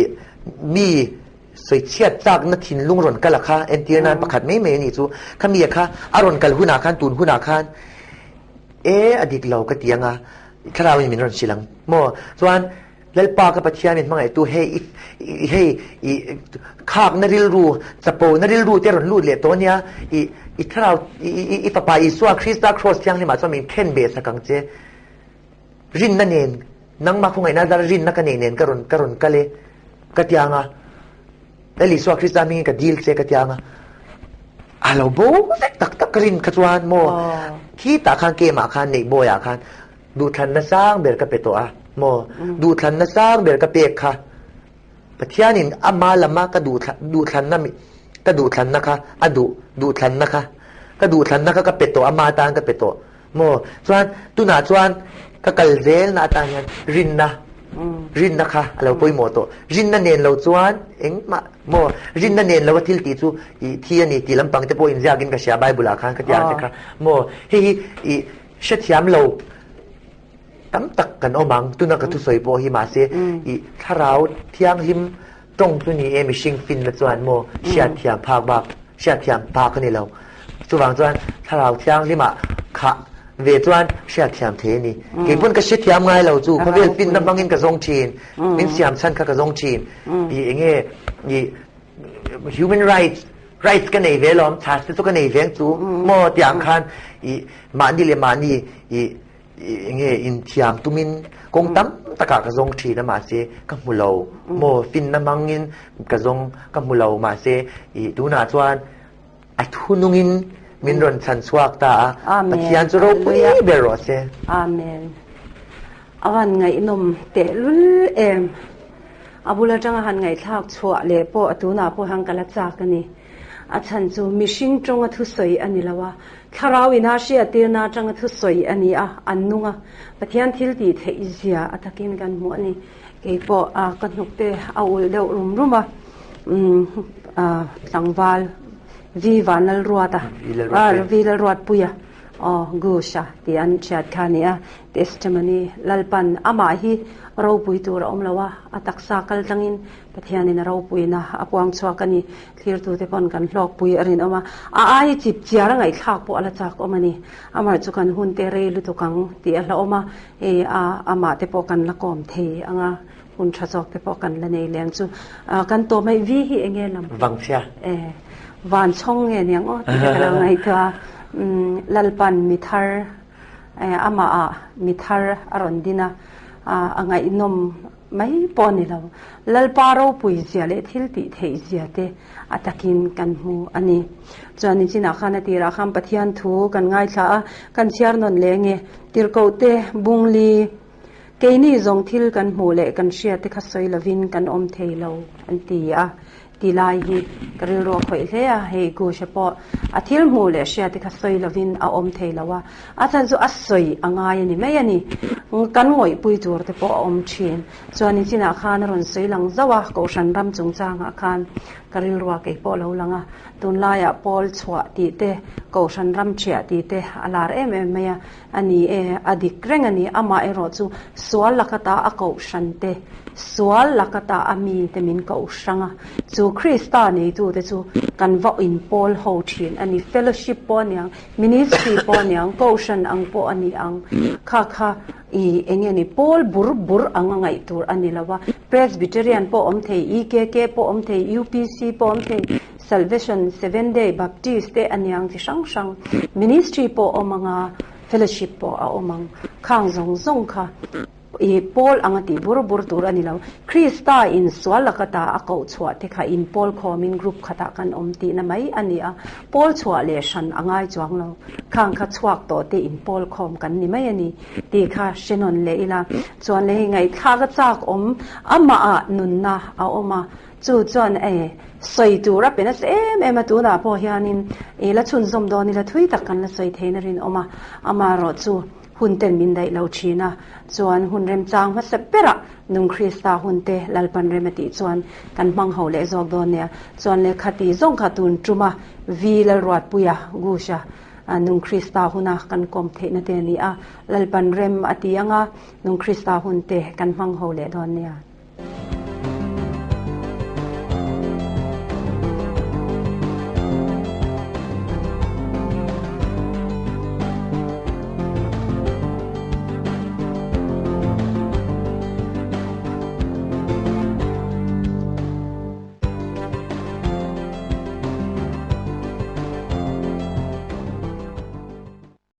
mi sawichhiat chakna thinlung rawn kal a kha entir nan pakhat mai mai a nih chu khami a kha a rawn kal hunah khan tun hunah khan e a dik lo ka ti anga thlarau in min rawn hrilh ang maw chuan Lalpa ka Pathian in hmangaihtu hei i hei i khakna rilru chapona rilru te rawn lut leh tawh ania i i thlarau i i fapa Isua Krista Kraws thianghlimah chuan min khen beh sak ang che rinna nen nangmah khawngaihna zara rinna ka neih nen ka rawn ka rawn kal e ka ti anga Lal Isua Krista hmingin ka dil che ka ti anga a lo bo vek tak tak ka rin kha chuan maw khitah khan kemah khan neih bawiah khan Duhthlanna sang ber ka pe tawh a maw? Duhthlanna sang ber ka pek kha Pathianin ama lama ka duhthlanna ka duhthlanna kha a duh duhthlanna kha ka duhthlanna kha ka pe tawh ama atan ka pe tawh maw? Chuan tunah chuan ka kal zelna atan hian rinna rinna kha a lo pawimawh tawh. Rinna nen lo chuan engmah maw? Rinna nen lo a thil tih chu i thi a ni tih lampang te pawh inziakin ka hria Bible ah khan ka ti ang te kha maw? Hei hi i Hrethiam lo tam tak kan awm ang, tuna ka thusawi pawh hi mahse i thlarau thianghlim tawng chu ni e mihring finna chuan maw hriatthiam phak bak hriatthiam phak a ni lo. Chuvang chuan thlarau thianghlimah khah ve chuan hriatthiam thei a ni. Kei pawn ka hrethiam ngai lo chu khawvel finna hmangin ka zawng thin, min siam chhan kha ka zawng thin. I enge i human rights rights ka nei ve lawm chance te chu ka nei veng chu maw tiang khan i mahni leh mahni i nge inthiam tumin kawng tam takah ka zawng thin a mahse ka hmu lo maw finna mangin ka zawng ka hmu lo mahse i tunah chuan a thunungin min rawn chhan chhuak ta a Pathian chu ropui ber rawh se. Amen. A van ngaihnawm tehlul em. A bul atanga han ngaihthlak chhuah leh pawh a tunah pawh hian ka la chak a ni. A chhan chu mihring tawnga thusawi a ni lo a, thlarau ina hriattirna atanga thusawi a ni a, an nung a, Pathian thil tih theih zia a takin kan hmuh a ni. Kei pawh ka hnuk te a ulh deuh rum rum a, umm tlangval Vi Vanlalruata, Vi Lalruatpuia. Aw, Gusha tih an hriat kha a ni a, testimony, Lalpan amah hi ropui tur a awm lo a, a taksa kal tlangin Pathianin a ropuina a puang chhuak a ni. Thlirtute pawn kan hlawkpui a rinawm a, a ai chip chiar a ngaihthlak pawh a la chak awm a ni. Amah chu kan hun te rei lutuk ang tih a hlauhawm a, hei a amah te pawh kan la kawm thei ang a, hun tha zawk te pawh kan la nei leng chu. Kan tawh mai vi hi enge lam? Vangchhia. E, van chhawng nge niang aw tih te ka lo ngaihtuah a. Lalpan mi thar, amah ah mi thar a rawn din a, a ngaihnawm mai pawh a ni lo. Lalpa ropui zia leh thil tih theih zia te a takin kan hmu a ni. Chuan nichinah khan a tirah khan Pathian thu kan ngaithla a, kan chhiar nawn leh nge Tirhkohte Bungli, Keini zawng thil kan hmuh leh kan hriat te kha sawi lovin kan awm thei lo an ti a, ti lai hi ka rilru a khawih hle a, hei Gusha pawh a thil hmuh leh hriat te kha sawi lovin a awm thei lo a, a chhan chu a sawi a ngai a ni mai a ni. Kan ngawihpui tur te pawh a awm thin. Chuan nichinah khan a rawn sawi lang zauh a, Kohhran ram chungchangah khan ka rilrua kei pawh a lo lang a, tunlaiah Pawl chhuah tih te, Kohhran ram ṭhiah tih te a lar em em mai a, A ni e, a dik reng a ni. Amah erawh chu sual lakata a kohhran te, sual lakata a mi te min koh hrang a. Chu Krista neitute chu kan va inpawl ho thin a ni. Fellowship pawh a ni ang, ministry pawh a ni ang, kohhran ang pawh a ni ang. Kha kha i eng nge ni, pawl bur bur ang a ngaih tur a ni lo a. Presbyterian pawh awm thei, EKK pawh awm thei, UPC pawh awm thei, Salvation, Seven Day Baptist te a niang chi hrang hrang, ministry pawh a awm ang a, fellowship pawh a awm ang. Khang zawng zawng kha i pawl anga tih bur bur tur a ni lo. Krista in sual laka ta a koh chhuah te kha in pawl khawmin group khatah kan awm tihna mai a ni a, pawl chhuah leh hran a ngai chuang lo. Khang kha chhuak tawh te in pawl khawm kan ni mai a ni tih kha hre nawn leh ila. Chuan leh hei ngaihthlak a chak awm, amahah nunna a awm a, Chu chuan e, sawi tur a pe nasa em em a, tunah pawh hianin i la chhunzawm dawn ila thui tak kan la sawi theihna rinawm a, amaherawh chu hun ten min daih lo thin a, chuan hun remchang hmasa berah nung Krista hun te Lalpan rem a tih chuan kan hmang ho leh zawk dawn nia, chuan lehkha tih zawng kha tun tuma Vi Lalruatpuia Gusha nung Krista huna kan kawm theihna te a ni a, Lalpan rem a ti anga nung Krista hun te kan hmang ho leh dawn nia.